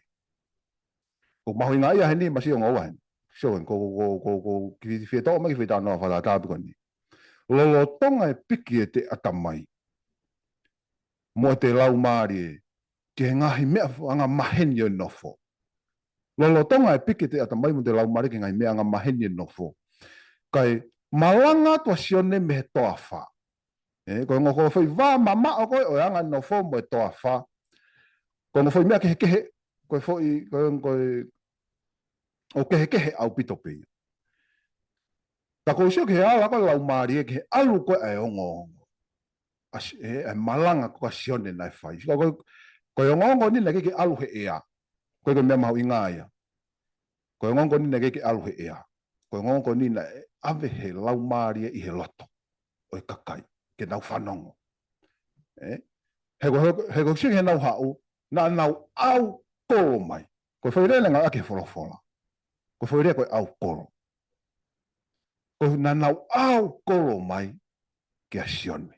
ʻOku mahuʻinga ia heni, masi ongo ua heni. So, ko, ko, ko, ko, ko, ki fie toʻo mai ki fie talanoa fakatātā pē ko eni. Lolotonga e piki ʻete ʻatamai mo ʻete laumālie ki he ngaahi meʻa anga maheni ʻo e nofo. Lolotonga e piki ʻete ʻatamai mo ʻete laumālie ki he ngaahi meʻa anga maheni ʻo e nofo. Kae malanga atu ʻa Sione mei he toafa. ʻE, ko e ongo ko e foʻi vā mamaʻo ko ē ʻo e anga nofo mo e toafa. Ko e ongo foʻi meʻa kehekehe, ko e foʻi, ko e, ko e, ʻoku kehekehe ʻaupito pē ia. Ka ʻoku ou sio ki he ala ko ē Laumālie ki he ʻalu ko ē ʻa e ongoongo. ʻA Si-, ʻe, ʻa e malanga ko ē ʻa Sione naʻe fai. Ko, ko, ko e ongoongo ni naʻe ʻikai ke ʻalu he ʻea. Ko e, ko e meʻa mahuʻinga ia. Ko e ongoongo ni naʻe ʻikai ke ʻalu he ʻea. Ko e ongoongo ni naʻe ʻave he Laumālie ʻi he loto ʻo e kakai, ke nau fanongo. ʻE? He ko, he, he ko e sio ki heʻenau haʻu, Naʻa nau ʻau kolo mai. Ko e foʻi lea ʻoku ngāueʻaki he folofola. Ko e foʻi lea ko e ʻau kolo. Ko e naʻa nau ʻau kolo mai kia Sione.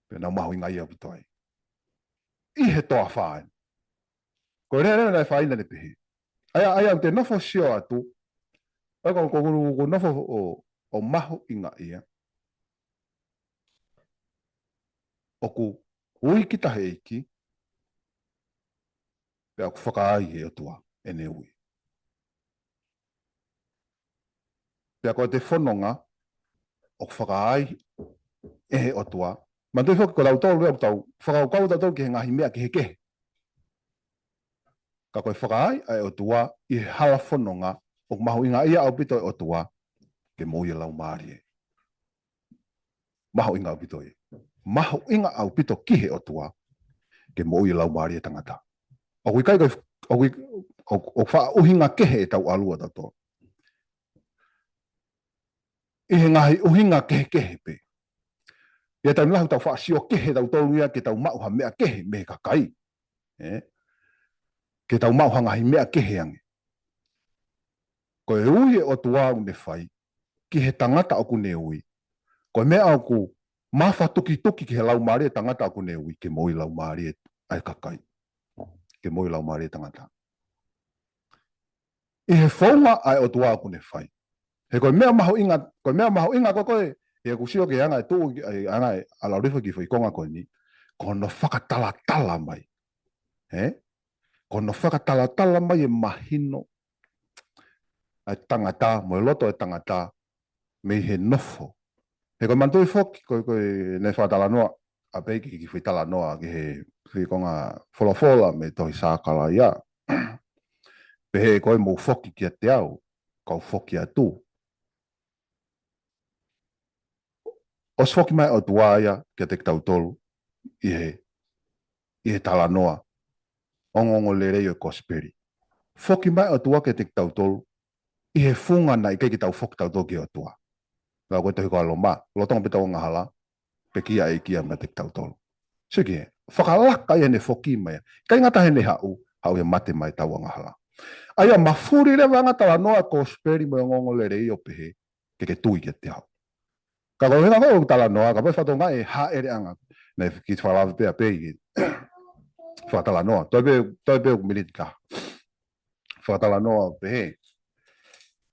Pea nau mahuʻingaʻia ʻaupito ai. ʻI he toafa ē. Ko e lea leva naʻe fai ʻana ʻo pehē. ʻAia, ʻaia, ʻoku te nofo ʻo sio atu. ʻAia, ko, ko, ko, ko nofo ʻo, ʻo mahuʻingaʻia. ʻOku ui kita ʻe he ʻEiki, pea ʻoku fakaai ʻe he ʻOtua ʻene ui. Pea ko ʻete fononga, ʻoku fakaai ʻe he ʻOtua. Manatuʻi foki ko tautolu ia ʻoku tau fakakaukau tautolu ki he ngaahi meʻa kehekehe. Ka ko e fakaai ʻa e ʻOtua ʻi he hala fononga, ʻoku mahuʻingaʻia ʻaupito ʻa e ʻOtua ke moʻui e laumālie. Mahuʻinga ʻaupito ē. Mahuʻinga ʻaupito ki he ʻOtua ke moʻui e laumālie ʻo e tangata. ʻOku ʻikai ko e, ʻoku ʻi-, ʻoku, ʻoku faʻa ʻuhinga kehe ʻetau ʻalu ʻa tautolu ʻi he ngaahi ʻuhinga kehekehe pē. ʻI he taimi lahi ʻoku tau faʻa sio kehe tautolu ia ke tau maʻu ha meʻa kehe mei he kakai. Ē? Ke tau maʻu ha ngaahi meʻa kehe ange. Ko e ui ʻa e ʻOtua ʻoku ne fai ki he tangata ʻoku ne ui. Ko e meʻa ʻoku mafatukituki ki he laumālie ʻo e tangata ʻoku ne ui, ke moʻui e laumālie ʻa e kakai. Ke moʻui e laumālie ʻo e tangata. ʻI he founga ʻa e ʻOtua ʻoku ne fai. He ko e meʻa mahuʻinga, ko e meʻa mahuʻinga ko, ko e, ʻi heʻeku sio ki he anga ʻetau, ʻa e anga ʻa e ʻAlalifo ki he foʻi konga ko eni, ko hono fakatalatala mai. Ē? Ko hono fakatalatala mai e mahino ʻa e tangata, mo e loto ʻo e tangata, mei he nofo. He ko e manatuʻi foki, ko, ko e naʻe fakatalanoa ʻa Peiki ki he foʻi talanoa ki he foʻi konga folofola mei he tohi Sakalaia. Pehē ko e mou foki kiate au, kau foki atu. ʻOsi foki mai ʻOtua ia kiate kitautolu ʻi he, ʻi he talanoa. Ongoongolelei ʻo e kosipeli. Foki mai ʻOtua kiate kitautolu ʻi he funga naʻe ʻikai ke tau foki tautolu ki he ʻOtua. Lau ko e tohi ko Loma, lolotonga pē ʻetau angahala, pekia ʻe ia meiate kitautolu. Sio ki he, fakalaka ia ʻene foki mai. ʻIkai ngata heʻene haʻu, haʻu ia mate mai ʻetau angahala. ʻAia mafuli leva ʻa e talanoa kosipeli mo e ongoongolelei ʻo pehē, ke ke tui kiate au. Ka ko e hanga ko e talanoa, ka ʻoku fatongia e hāʻeleʻanga. Naʻe kiʻi fakalave pē ʻa Peiki. Fakatalanoa. Toe pē, toe pē ʻoku miniti taha. Fakatalanoa pehē.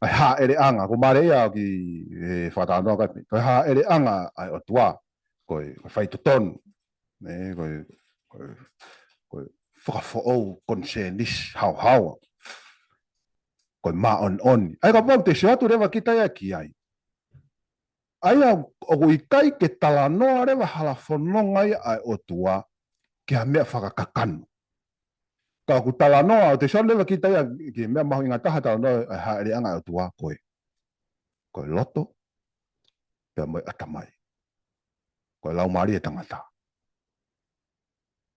ʻA e hāʻeleʻanga, ko e mālie ia ki he fakatalanoa ka, ko e hāʻeleʻanga ʻa e ʻOtua, ko e, ko e faitotonu. Nē, ko e, ko e, ko e fakafoʻou konisēnisi haohaoa. Ko e māʻoniʻoni. ʻAia kapau te sio atu leva kita ia ki ai. ʻAia ʻoku ʻikai ke talanoa leva hala fononga ia ʻa e ʻOtua ki ha meʻa fakakakano. Ka ʻoku talanoa, ʻo te sio leva kita ia ki he meʻa mahuʻinga taha talanoa ʻa e hāʻeleʻanga ʻa e ʻOtua ko e, ko e loto, pea mo e ʻatamai. Ko e laumālie ʻo e tangata.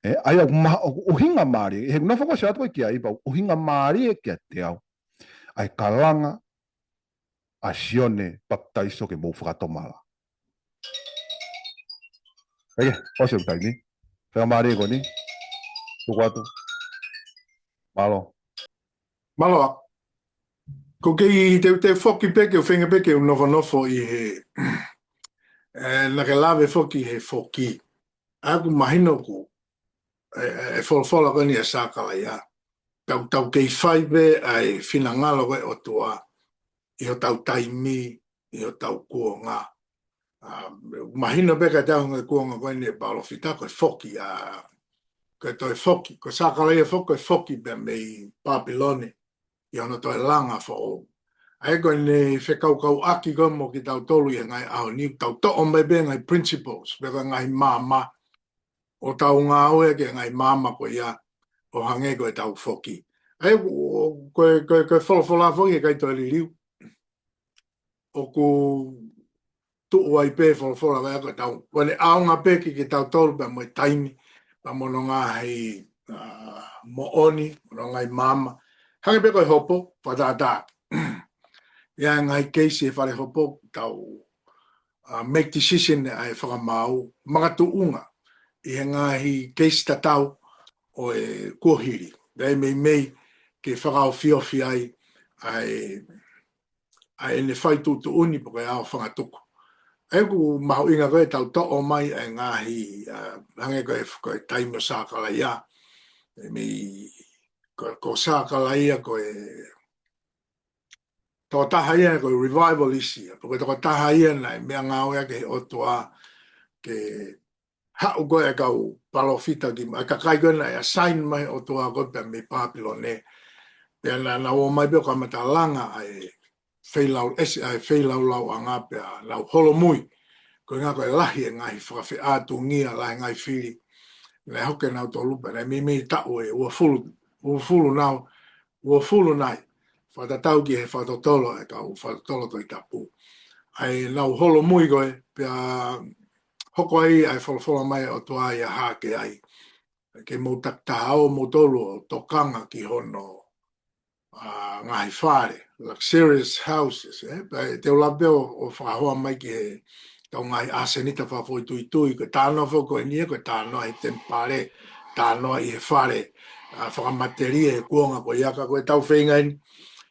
Ē, ʻaia ʻoku ma-, ʻoku ʻuhinga mālie, he nofo ko ē sio atu ko ē ki ai pau, ʻuhinga mālie kiate au. ʻA e kalanga, ʻa Sione Papitaiso ke mou fakatomala. ʻEke, ʻosi ʻeku taimi. Fakamālie ko eni. Tuku atu. Mālō. Mālō. Ko e kei te, te foki pē ke u feinga pē ke u nofonofo ʻi he, ē, naʻa ke lave foki he foki. ʻA ia ʻoku mahino ko e, e, e folofola ko eni ʻa Sakalaia. Tau, tau kei fai pē ʻa e finangalo ko ē ʻOtua ʻi hotau taimi, ʻi hotau kuonga. ʻA, mahino pē ka tau ngai kuonga ko eni ʻa e palōfita ko e foki, ʻa, ko e toe foki, ko Sakalaia foki, ko e foki pē mei Papilone, ʻi hono toe langa foʻou. ʻA ia ko ʻene fekaukauʻaki ko ē mo kitautolu ʻi he ngaahi ʻaho ni, tau toʻo mai pē ngaahi principles, pe ko e ngaahi maama, ʻo tau ngāue ki he ngaahi maama ko ia, ʻo hangē ko ʻetau foki. ʻA ia ko, ko, ko, ko e folofola foki ʻe ʻikai toe liliu. ʻOku tuʻu ai pē folofola ko ia ko ʻetau, ko ʻene ʻaonga pē ki, kitautolu pea mo e taimi, pea mo hono ngaahi, ʻa, moʻoni, mo hono ngaahi maama. Hangē pē ko e hopo, fakatātā. ʻI he ngaahi keisi he fale hopo, tau, ʻa, make decision ʻa e fakamaau, makatuʻunga ʻi he ngaahi keisi tatau ʻo e kuohili. Pea ʻe meimei ke fakaofiofi ai ʻa e, ʻa ʻene fai tuʻutuʻuni pe ko e ʻaofangatuku. ʻA ia ʻoku mahuʻinga ko e tau toʻo mai ʻa e ngaahi, ʻa, hangē ko e, ko e taimi ʻo Sakalaia. ʻE mei, ko, ko Sakalaia ko e tokotaha ia ko e revivalist ia, pe ko e tokotaha ia naʻe meʻangāueʻaki ʻe he ʻOtua ke haʻu ko e kau palōfita ki, ʻa e kakai ko ē naʻe assign mai ʻe he ʻOtua ko ē pea mei Papilone. Pea naʻa nau ō mai pea kamata langa ʻa e feilau, ʻesi ʻa e feilaulau ʻanga pea nau holomui. Ko e ʻuhinga ko e lahi e ngaahi fakafeʻātungia, lahi e ngaahi fili. Naʻe hoko ʻe nautolu pea naʻe meimei taʻu ʻe uofulu, uofulu nau, uofulu nai. Fakatatau ki he fakatotolo ʻa e kau fakatotolo Tohi Tapu. ʻA ia nau holomui ko ē, pea hoko ai ʻa e folofola mai ʻa e ʻOtua ia hake ai. Ke mou takitaha ō moutolu ʻo tokanga ki hono, ʻa, ngaahi fale, luxurious houses, ē? Pea te u lava pē ʻo, ʻo fakahoa mai ki he tau ngaahi ʻasenita fakafoʻituitui, ko e talanoa foki ko eni ia, ko e talanoa ʻi he temipale, talanoa ʻi he fale, ʻa, fakamatelie he kuonga ko ia ka ko e tau feinga eni,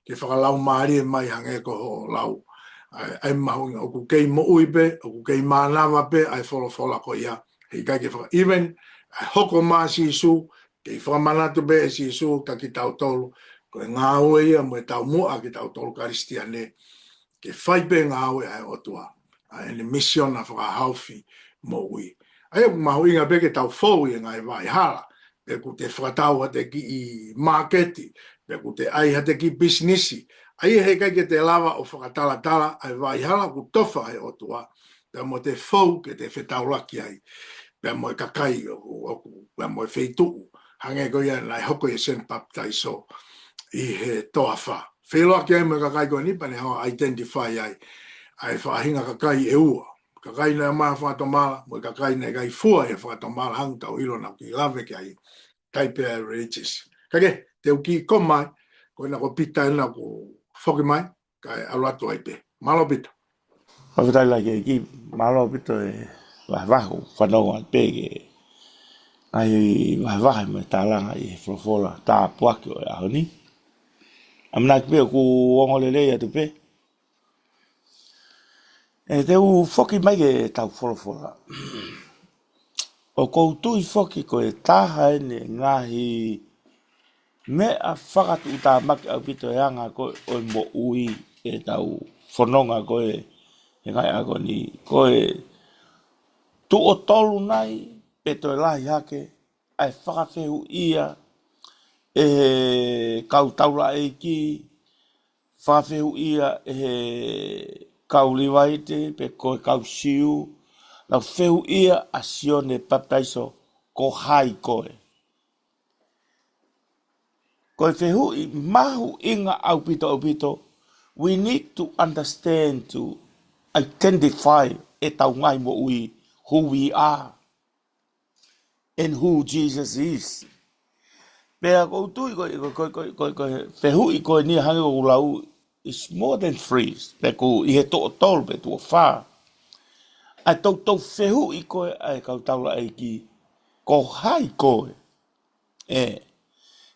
ke fakalaumālie mai hangē ko hoʻo lau. ʻA, ʻa e mahuʻinga ʻoku kei moʻui pē, ʻoku kei mānava pē, ʻa e folofola ko ia, heʻikai ke faka, even, ʻa e hoko mai ʻa Sīsū, kei fakamanatu pē ʻe Sīsū kia kitautolu, ko e ngāue ia mo e taumuʻa kitautolu Kalisitiane, ke fai pē ngāue ʻa e ʻOtua, ʻa ʻene misiona fakahaofi moʻui. ʻA ia ʻoku mahuʻinga pē ke tau fou ʻi he ngaahi vaʻa hala, pe ʻoku te fakatau ha te kiʻi māketi, pe ʻoku te ʻai ha te kiʻi pisinisi. ʻA ia heʻikai ke te lava ʻo fakatalatala ʻa e vaʻa hala ʻoku tofa ʻe he ʻOtua, pea mo te fou ke te fetaulaki ai, pea mo e kakai ʻoku, ʻoku, pea mo e feituʻu, hangē ko ia naʻe hoko ʻia Sione Papitaiso ʻi he toafa. Feʻiloaki ai mo e kakai ko eni pea ne hanga ʻo identify ai ʻa e faʻahinga kakai ʻe ua. Kakai naʻe ʻomai ha fakatomala, mo e kakai naʻe ʻikai fua ʻi he fakatomala, hangē ʻoku tau ʻilo naʻa ku kiʻi lave ki ai, taipe ʻa e religious. Ka ke, te u kiʻi koma mai, ko ena ko Pita ena ʻoku foki mai, kae ʻalu atu ai pē. Mālō Pita. Fakafetaʻi lahi ki he ʻEiki, mālō ʻaupito e vahevahe, fanongo atu pē ki he ngaahi vahevahe mo e tālanga ʻi he folofola tāpuaki ʻo e ʻaho ni. ʻAmanaki pē ʻoku ongo lelei atu pē. ʻE, te u foki mai ki he tau folofola. ʻOku ou tui foki ko e taha eni e ngaahi meʻa fakatuʻutāmaki ʻaupito e anga ko ē ʻo e moʻui ʻetau fononga ko ē he ngaahi ʻaho ni. Ko e tuʻo tolu nai pe toe lahi hake ʻa e fakafehuʻia ʻe he kau taulaʻeiki, fakafehuʻia ʻe he kau Līvaite, pe ko e kau Siu, nau fehuʻia ʻa Sione Papitaiso, ko hai koe? Ko e fehuʻi mahuʻinga ʻaupito ʻaupito, we need to understand, to identify ʻetau ngaahi moʻui, who we are and who Jesus is. Pea ʻoku ou tui ko, ko, ko e fehuʻi ko eni hangē ko ʻeku lau, is more than three. Pea ʻoku ʻi he tuʻo tolu pe tuʻo fā. ʻA e toutou fehuʻi ko ē ʻa e kau taulaʻeiki, ko hai koe? ʻE.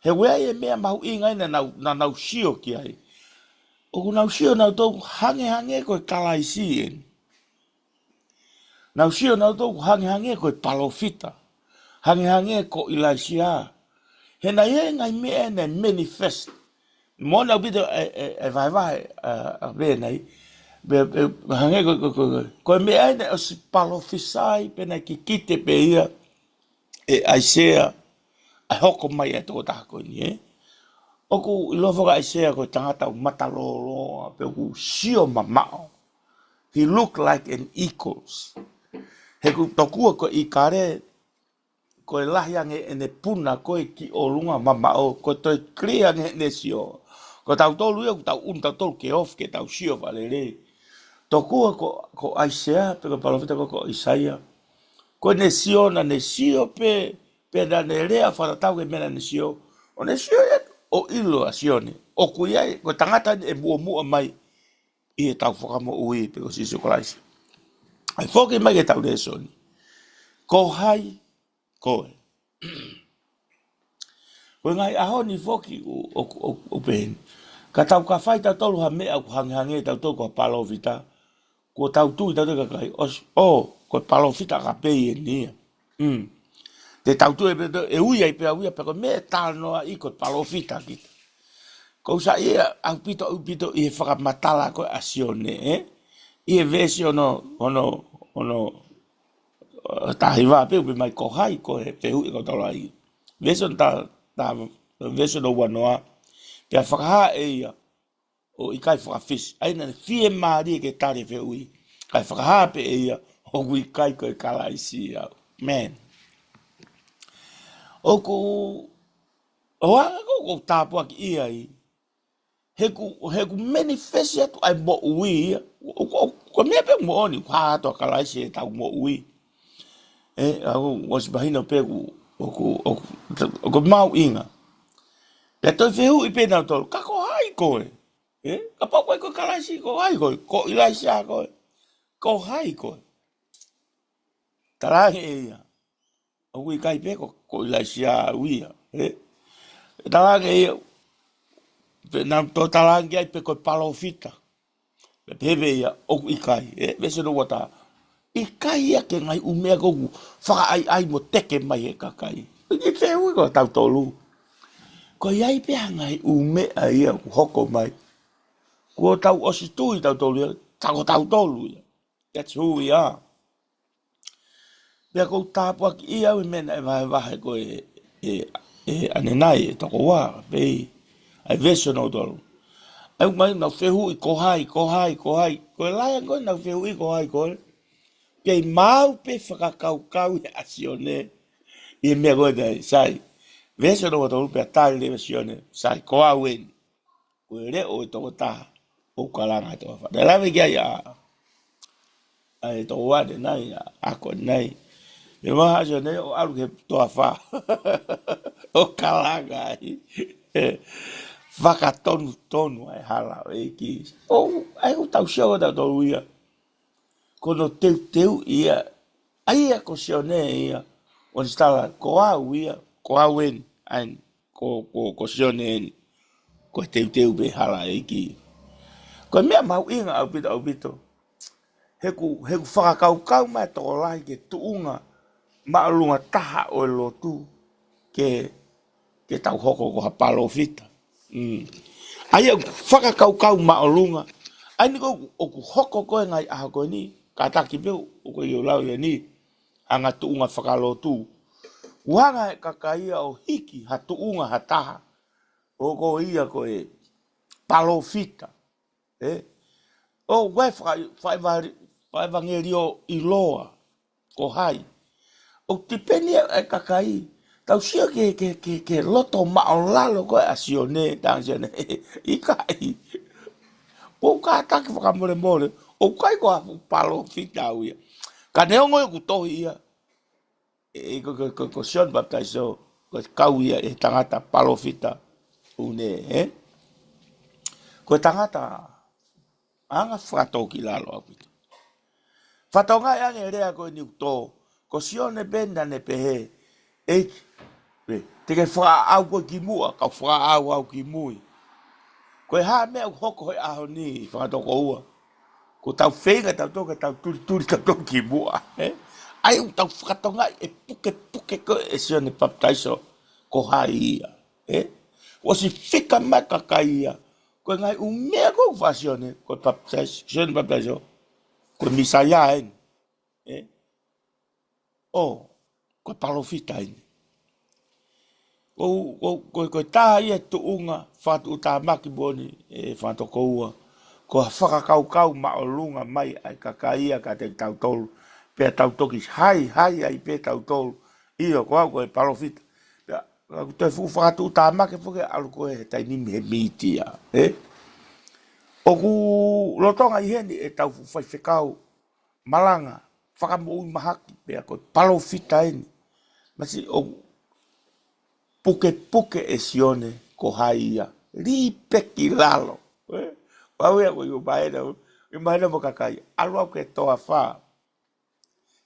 He ʻoku ʻi ai e meʻa mahuʻinga ʻi he naʻa nau, naʻa nau sio ki ai. ʻOku nau sio nautolu hangehangē ko e Kalaisi eni. Nau sio nautolu hangehangē ko e palōfita. Hangehangē ko ʻIlaisiā. He naʻe ʻi ai e ngaahi meʻa naʻe manifest. Mo naʻa pita e, e, e vahevahe, ʻa, ʻa Venai. Pe, pe, hangē ko, ko, ko, ko, ko e meʻa naʻe ʻosi palōfisai, pe naʻe kikite pē ia ʻe ʻAisea, ʻa e hoko mai ʻa e tokotaha ko eni, ē? ʻOku ʻiloa foki ʻa ʻAisea ko e tangata ʻoku matalōloa, pe ʻoku sio mamaʻo. He looked like an eagle. He ʻoku tokua ko e ʻikale, ko e lahi ange ʻene puna ko ē ki ʻolunga mamaʻo, ko e toe clear ange ʻene sio. Ko tautolu ia, ʻoku tau ʻunu tautolu ke ofi, ke tau sio fakalelei. Tokua ko, ko ʻAisea, pe ko e palōfita ko, ko ʻAisea. Ko ʻene sio naʻa ne sio pē, pea naʻa ne lea fakatatau ki he meʻa naʻa ne sio. ʻO ne sio ia ʻo ʻilo ʻa Sione. ʻOku ʻi ai, ko e tangata eni ʻe muʻomuʻa mai ʻi heʻetau Fakamoʻui pe ko Sīsū Kalaisi. ʻAi foki mai ki heʻetau lēsoni. Ko hai Ko e. Ko e ngaahi ʻaho ni foki ʻoku, ʻoku, ʻoku pehē ni. Ka tau ka fai tautolu ha meʻa ʻoku hangehangē tautolu ko ha palōfita. Kuo tau tui tautolu kakai, ʻosi, ʻo, ko e palōfita ka pei eni ia. Mm. Te tau tui pē ʻe ui ai pē au ia, pea ko e meʻa ʻe talanoaʻi ko e palōfita kita. Ko u saiʻia ʻaupito, ʻaupito ʻi he fakamatala ko ē ʻa Sione, ē? ʻI he veesi ono, ono, ono, ʻo taha hiva pē, ʻoku pehē mai ko hai ko e fehuʻi ko tolai. Veesi ono ta, ta, veesi ono ua noa. Pea fakahā ʻe ia ʻo ʻikai fakafisi. ʻA ia naʻa ne fiemālie ke tali e fehuʻi. Kae fakahā pē ʻe ia ʻoku ʻikai ko e Kalaisi au. Man. ʻOku, ʻo anga ko, ko tāpuaki ia ai. He ʻoku, he ʻoku manifest atu ai moʻui ia. ʻO, ʻo, ʻo, ko e meʻa pē moʻoni, ʻoku hā atu ʻa Kalaisi ʻi heʻetau moʻui. Ē, ʻa, ʻoku, ʻosi mahino pē ʻoku, ʻoku, ʻoku, ʻoku mahuʻinga. Pea toe fehuʻi pē nautolu, ka ko hai koe? Ē, kapau ʻoku ʻikai ko Kalaisi, ko hai koe? Ko ʻIlaisiā koe? Ko hai koe? Talaange ʻe ia, ʻoku ʻikai pē ko, ko ʻIlaisiā au ia, ē? Talaange ʻe ia, pea nau toe talaange ai pē ko e palōfita. Pea pehē pē ia, ʻoku ʻikai, ē? Veesi ono ua taha. ʻIkai ia ke ngaahi ʻū meʻa ko ē ʻoku fakaʻaiʻai mo teke mai he kakai. ʻIkai ke ui ko tautolu. Ko ia ai pē ha ngaahi ʻū meʻa ia ʻoku hoko mai. Kuo tau ʻosi tui tautolu ia, ta ko tautolu ia. That's who we are. Pea ʻoku ou tāpuakiʻi au he meʻa naʻe vahevahe ko ē, ʻe, ʻe ʻAnenai, ʻe toko ua, pea ʻi ai veesi ono tolu. ʻA ia ʻoku nau fehuʻi ko hai, ko hai, ko hai. Ko e lahi ange ko ē ʻenau fehuʻi ko hai koe. Pea ʻi ai maʻu pē fakakaukau ʻa Sione. ʻI he meʻa ko ē naʻe sai. Veesi ono ua tolu pea tali leva ʻe Sione. Sai, ko au eni. Ko e leʻo ʻo e tokotaha ʻoku kalanga he toafa. Naʻe lave ki ai ʻa, ʻa e tokoua ʻanenai, ʻa, ʻa ko ʻanenai. Pea mahalo ʻa Sione ʻo ʻalu ki he toafa. ʻO kalanga ai. Fakatonutonu ʻa e hala ʻo e ʻEiki. ʻO, ʻa ia ʻoku tau sio ko tautolu ia. Ko hono teuteu ia. ʻA ia ko Sione ia. ʻOsi tala, ko au ia. Ko au eni. ʻA eni. Ko, ko, ko Sione eni. Ko e teuteu pē hala ʻo e ʻEiki. Ko e meʻa mahuʻinga ʻaupito, ʻaupito. He ʻoku, he ʻoku fakakaukau mai tokolahi ki he tuʻunga māʻolunga taha ʻo e lotu ke, ke tau hoko ko ha palōfita. Mm. ʻA ia ʻoku fakakaukau māʻolunga. ʻA ia eni ko ē ʻoku hoko ko ē he ngaahi ʻaho ko eni, kātaki pē ʻoku ou lau ia ni, anga tuʻunga fakalotu. ʻOku hanga ʻe he kakai ia ʻo hiki ha tuʻunga ha taha. ʻO ko ia ko e palōfita. Ē? ʻO ko e faka-, fakaevange-, fakaevangelio ʻiloa. Ko hai. ʻOku tipeni ʻa e kakai. Tau sio ki he, ki he, ki he, ki he loto māʻulalo ko ē ʻa Sione, talaange ʻe Sione. ʻIkai. ʻOku kātaki fakamolemole. ʻOku ʻikai ko ha palōfita au ia. Ka neongo ʻoku tohi ia. ʻE, ko, ko, ko, ko Sione Papitaiso, ko e kau ia ʻe he tangata palōfita ʻoku ne, ē? Ko e tangata anga fakatōkilalo ʻaupito. Fatongia ange lea ko eni ʻoku tō, ko Sione pē naʻa ne pehē, ʻEiki, pē, te ke fakaʻau koe ki muʻa, kau fakaʻau au ki mui. Ko e hā meʻa ʻoku hoko he ʻaho ni, fanga tokoua. Ko tau feinga tautolu ke tau tulituli tautolu ki muʻa, ē? ʻA ia ʻoku tau fakatonga ʻe pukepuke ko ē ʻe Sione Papitaiso, ko hai ia, ē? ʻOsi fika mai kakai ia, ko e ngaahi ʻū meʻa ko ē ʻoku fai ʻe Sione, ko e papitaiso, Sione Papitaiso, ko e Mīsaia eni, ē? ʻO, ko e palōfita eni. Ko, ko, ko, ko e taha ia e tuʻunga fakatuʻutāmaki moʻoni ʻe fanga tokoua. Ko ha fakakaukau māʻolunga mai ʻa e kakai ia kiate tautolu. Pea tau toki haihai ai pē tautolu. ʻIo, ko au ko e palōfita. Pea, ka ʻoku toe fuʻu fakatuʻutāmaki foki ʻalu ko ē he taimi ni he mītia. Ē? ʻOku lolotonga ʻi heni ʻetau fuʻu faifekau malanga, fakamoʻui mahaki, pea ko e palōfita eni. Masi ʻoku pukepuke ʻe Sione ko hai ia. Lī pē ki lalo. Ē? Pau ia ko ʻiu mahena, ʻiu mahena mo kakai. ʻAlu au ki he toafa.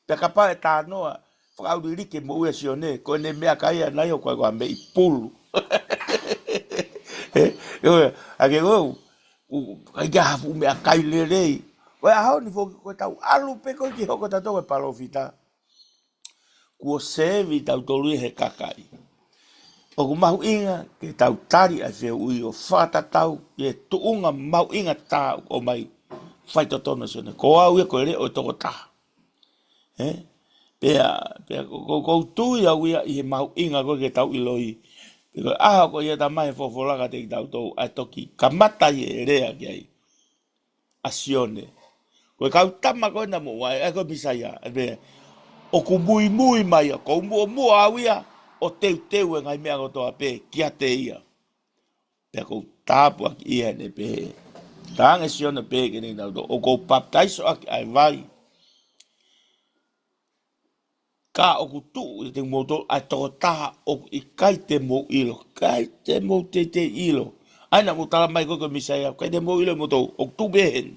Pea kapau ʻe talanoa, Pau lili ke moʻui ʻa Sione, ko ʻene meʻakai ʻana ia ʻoku ʻikai ko ha meʻi pulu. Ē, ʻio, ʻa ke ʻo, ʻoku ʻikai ke ha fuʻu meʻakai lelei. Ko e ʻaho ni foki ko e tau ʻalu pē ko ē ki hoko tautolu ko e palōfita. Kuo sevi tautolu ia he kakai. ʻOku mahuʻinga ke tau tali ʻa e fehuʻi ʻo fakatatau ki he tuʻunga mahuʻinga taha ʻoku ʻomai faitotonu ʻa Sione. Ko au ia ko e leʻo ʻo e tokotaha. Ē? Pea, pea ko, ko, ko u tui au ia ʻi he mahuʻinga ko ē ke tau ʻiloʻi. Pea ko e ʻaho ko ia tamai he folofola kiate kitautolu, ʻa e toki kamata ʻi he lea ki ai ʻa Sione. Ko e kau tama ko ē naʻa mo ʻai, ʻa e ko e Mīsaia, ʻa e pē, ʻoku muimui mai ia, ko u muʻomuʻa au ia, ʻo teuteu e ngaahi meʻa kotoa pē, kiate ia. Pea ko u tāpuakiʻi ia ʻene pehē. Talaange ʻe Sione pē ke ne tau tō, ʻoku ou papitaiso ʻaki ʻa e vai. Ka ʻoku tuʻu ʻiate kimoutolu ʻa e tokotaha ʻoku ʻikai te mou ʻilo, ʻikai te mou teitei ʻilo. ʻA ia naʻa mou tala mai ko e ko e Mīsaia, ʻikai te mou ʻilo ʻe moutolu, ʻoku tuʻu pē heni.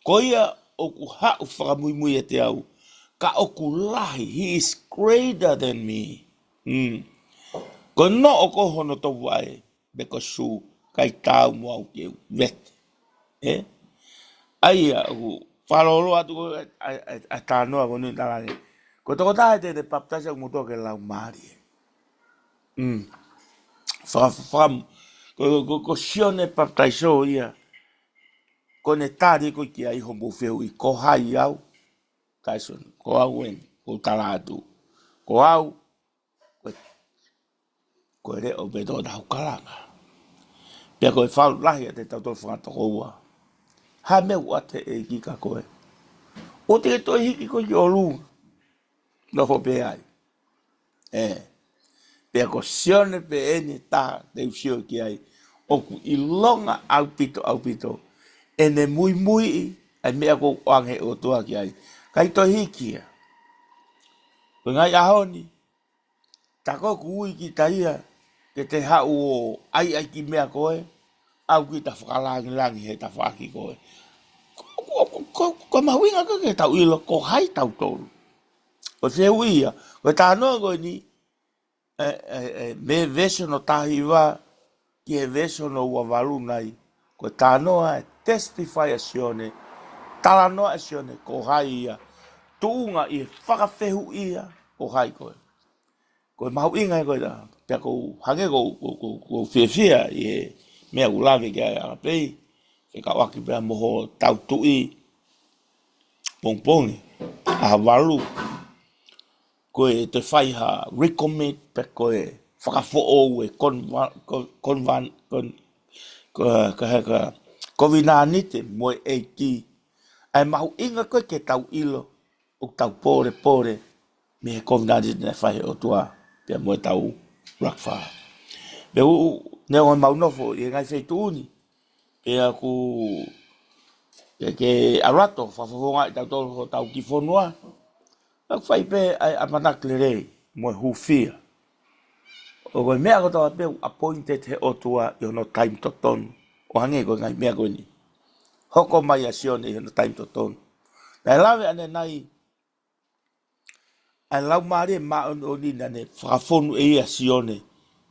Ko ia ʻoku haʻu fakamuimui ʻiate au, ka ʻoku lahi, he is greater than me. Mm. Ko e noʻo ko hono tovuvaʻe, pe ko e sū, ʻikai taau mo au ke u vete. Ē? ʻA ia, ʻoku fakalōloa atu ko ē, ʻa, ʻa, ʻa e talanoa ko eni talaange. Ko e tokotaha te ne papitaiso ʻa kimoutolu ʻaki e Laumālie. Mm. Faka, faka, ko, ko, ko Sione Papitaiso ia. Ko ʻene tali ko ē ki ai hoʻomou fehuʻi, ko hai au? Kaisoni, ko au eni, ko u tala atu. Ko au, ko e, ko e leʻo pē tokotaha ʻoku kalanga. Pea ko e faʻu lahi ʻa e tautolu fanga tokoua. Ha meʻa ʻoku ʻoatu ʻe he ʻEiki kia koe. ʻOua te ke toe hiki koe ki ʻolunga. Nofo pē ai. Ē. Pea ko Sione pē eni taha te u sio ki ai. ʻOku ʻilonga ʻaupito, ʻaupito. ʻEne muimui ʻa e meʻa ʻoku ʻoange ʻe he ʻOtua ki ai. ʻIkai toe hiki ia. Ko e ngaahi ʻaho ni. Tā ko ē ʻoku ui kita ia, ke te haʻu ʻo ʻai ʻa e kiʻi meʻa ko ē, ʻoku kita fakalangilangi he tafaʻaki ko ē. Ko, ko, ko, ko, ko e mahuʻinga ko ē ke tau ʻilo, ko hai tautolu. Ko e fehuʻi ia, ko e talanoa ko eni, ē, ē, ē, mei he veesi hono taha hiva, ki he veesi hono ua valu nai, ko e talanoa ʻa e testify ʻa Sione, talanoa ʻa Sione, ko hai ia, tuʻunga ʻi he fakafehuʻi ia, ko hai koe. Ko e mahuʻinga ia ko ē, pea ko u hangē ko u, ko u, ko u, ko u fiefia ʻi he meʻa ʻoku lave ki ai ʻa Pei, fekauʻaki pea mo hotau Tuʻi pongipongi, ʻaho valu. Ko e toe fai ha recommit pe ko e fakafoʻou e konva-, ko-, konvan-, kon-, ko-, ko-, ko-, kovinānite mo e ʻEiki. ʻA e mahuʻinga ko ē ke tau ʻilo, ʻoku tau pōlepole, mei he kovinānite naʻe fai ʻe he ʻOtua, pea mo ʻetau lakfa. Pea u, u, neongo ʻemau nofo ʻi he ngaahi feituʻu ni, pea ʻoku, pea ke ʻalu atu ʻo fakafofongaʻi tautolu hotau kiʻi fonua. ʻOku fai pē ʻa e ʻamanaki lelei mo e hūfia. ʻO ko e meʻa kotoa pē ʻoku appointed ʻe he ʻOtua ʻi hono taimi totonu. ʻO hangē ko e ngaahi meʻa ko eni. Hoko mai ʻa Sione ʻi hono taimi totonu. Naʻe lave ʻanenai ʻa e Laumālie Māʻoniʻoni naʻa ne fakafonu ʻe ia ʻa Sione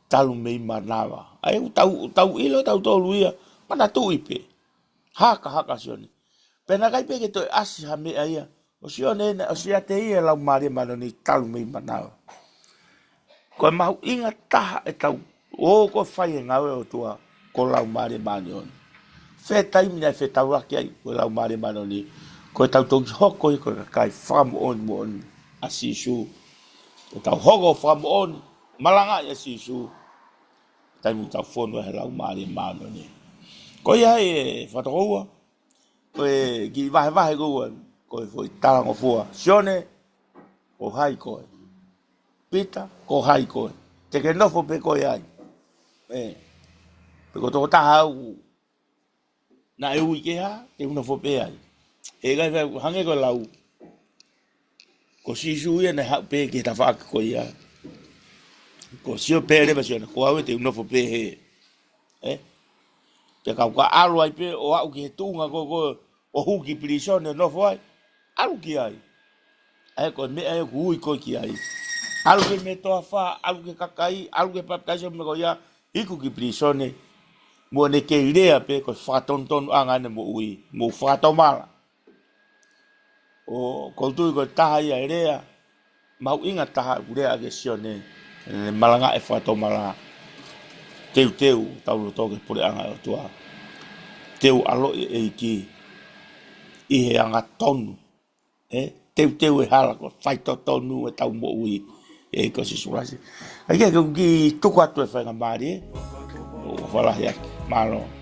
talu mei manava. ʻA ia ʻoku tau, tau ʻilo tautolu ia, manatuʻi pē. Haka, haka Sione. Pea naʻe ʻikai pē ke toe ʻasi ha meʻa ia. ʻO Sione ena, ʻosi ʻiate ia e Laumālie Māʻoniʻoni talu mei manava. Ko e mahuʻinga taha ʻetau ō ko ē ʻo fai e ngāue ʻa e ʻOtua, ko e Laumālie Māʻoniʻoni. Fē taimi naʻe fetaulaki ai, ko e Laumālie Māʻoniʻoni, ko ʻetau toki hoko ia ko e kakai fakamoʻoni moʻoni ʻa Sīsū. Ko ʻetau hoko ʻo fakamoʻoni, malangaʻi ʻa Sīsū. Taimi ʻoku tau fonu ai he Laumālie Māʻoniʻoni. Ko ia ai e fakatokoua, ko e kiʻi vahevahe ko ē, ko e foʻi talangofua. Sione, ko hai koe? Pita, ko hai koe? Te ke nofo pē koe ai. Ē, pe ko e tokotaha ʻoku naʻe ui ke hā, te u nofo pē ai. ʻE ʻikai fai, hangē ko e lau. Ko Sīsū ia naʻe haʻu pē ki he tafaʻaki ko ia. Ko Sio pē leva Sione, ko au ē te u nofo pē hē. Ē? Pea kapau ʻoku ʻalu ai pē ʻo aʻu ki he tuʻunga ko ē, ko ē, ʻo hū ki pilīsone ʻo nofo ai. ʻAlu ki ai. ʻA ia ko e meʻa ʻoku ui koe ki ai. ʻAlu ki he toafa, ʻalu ki he kakai, ʻalu ki he papitaiso, meʻa ko ia, iku ki pilīsone. Mo ne kei lea pē ko e fakatonutonuʻanga ʻene moʻui, mo fakatomala. ʻOku ou tui ko e taha ia e lea mahuʻinga taha ʻoku lea ʻaki ʻe Sione, ʻene malanga e fakatomala. Teuteu hotau loto ki he puleʻanga ʻo e ʻOtua. Teu ʻaloʻi e ʻEiki ʻi he angatonu. ʻE, teuteu e hala ko e faitotonu ʻetau moʻui ʻe he ʻEiki ko Sīsū Kalaisi. ʻA ia ke u kiʻi tuku atu e faingamālie, ʻo fakalahi atu. Mālō.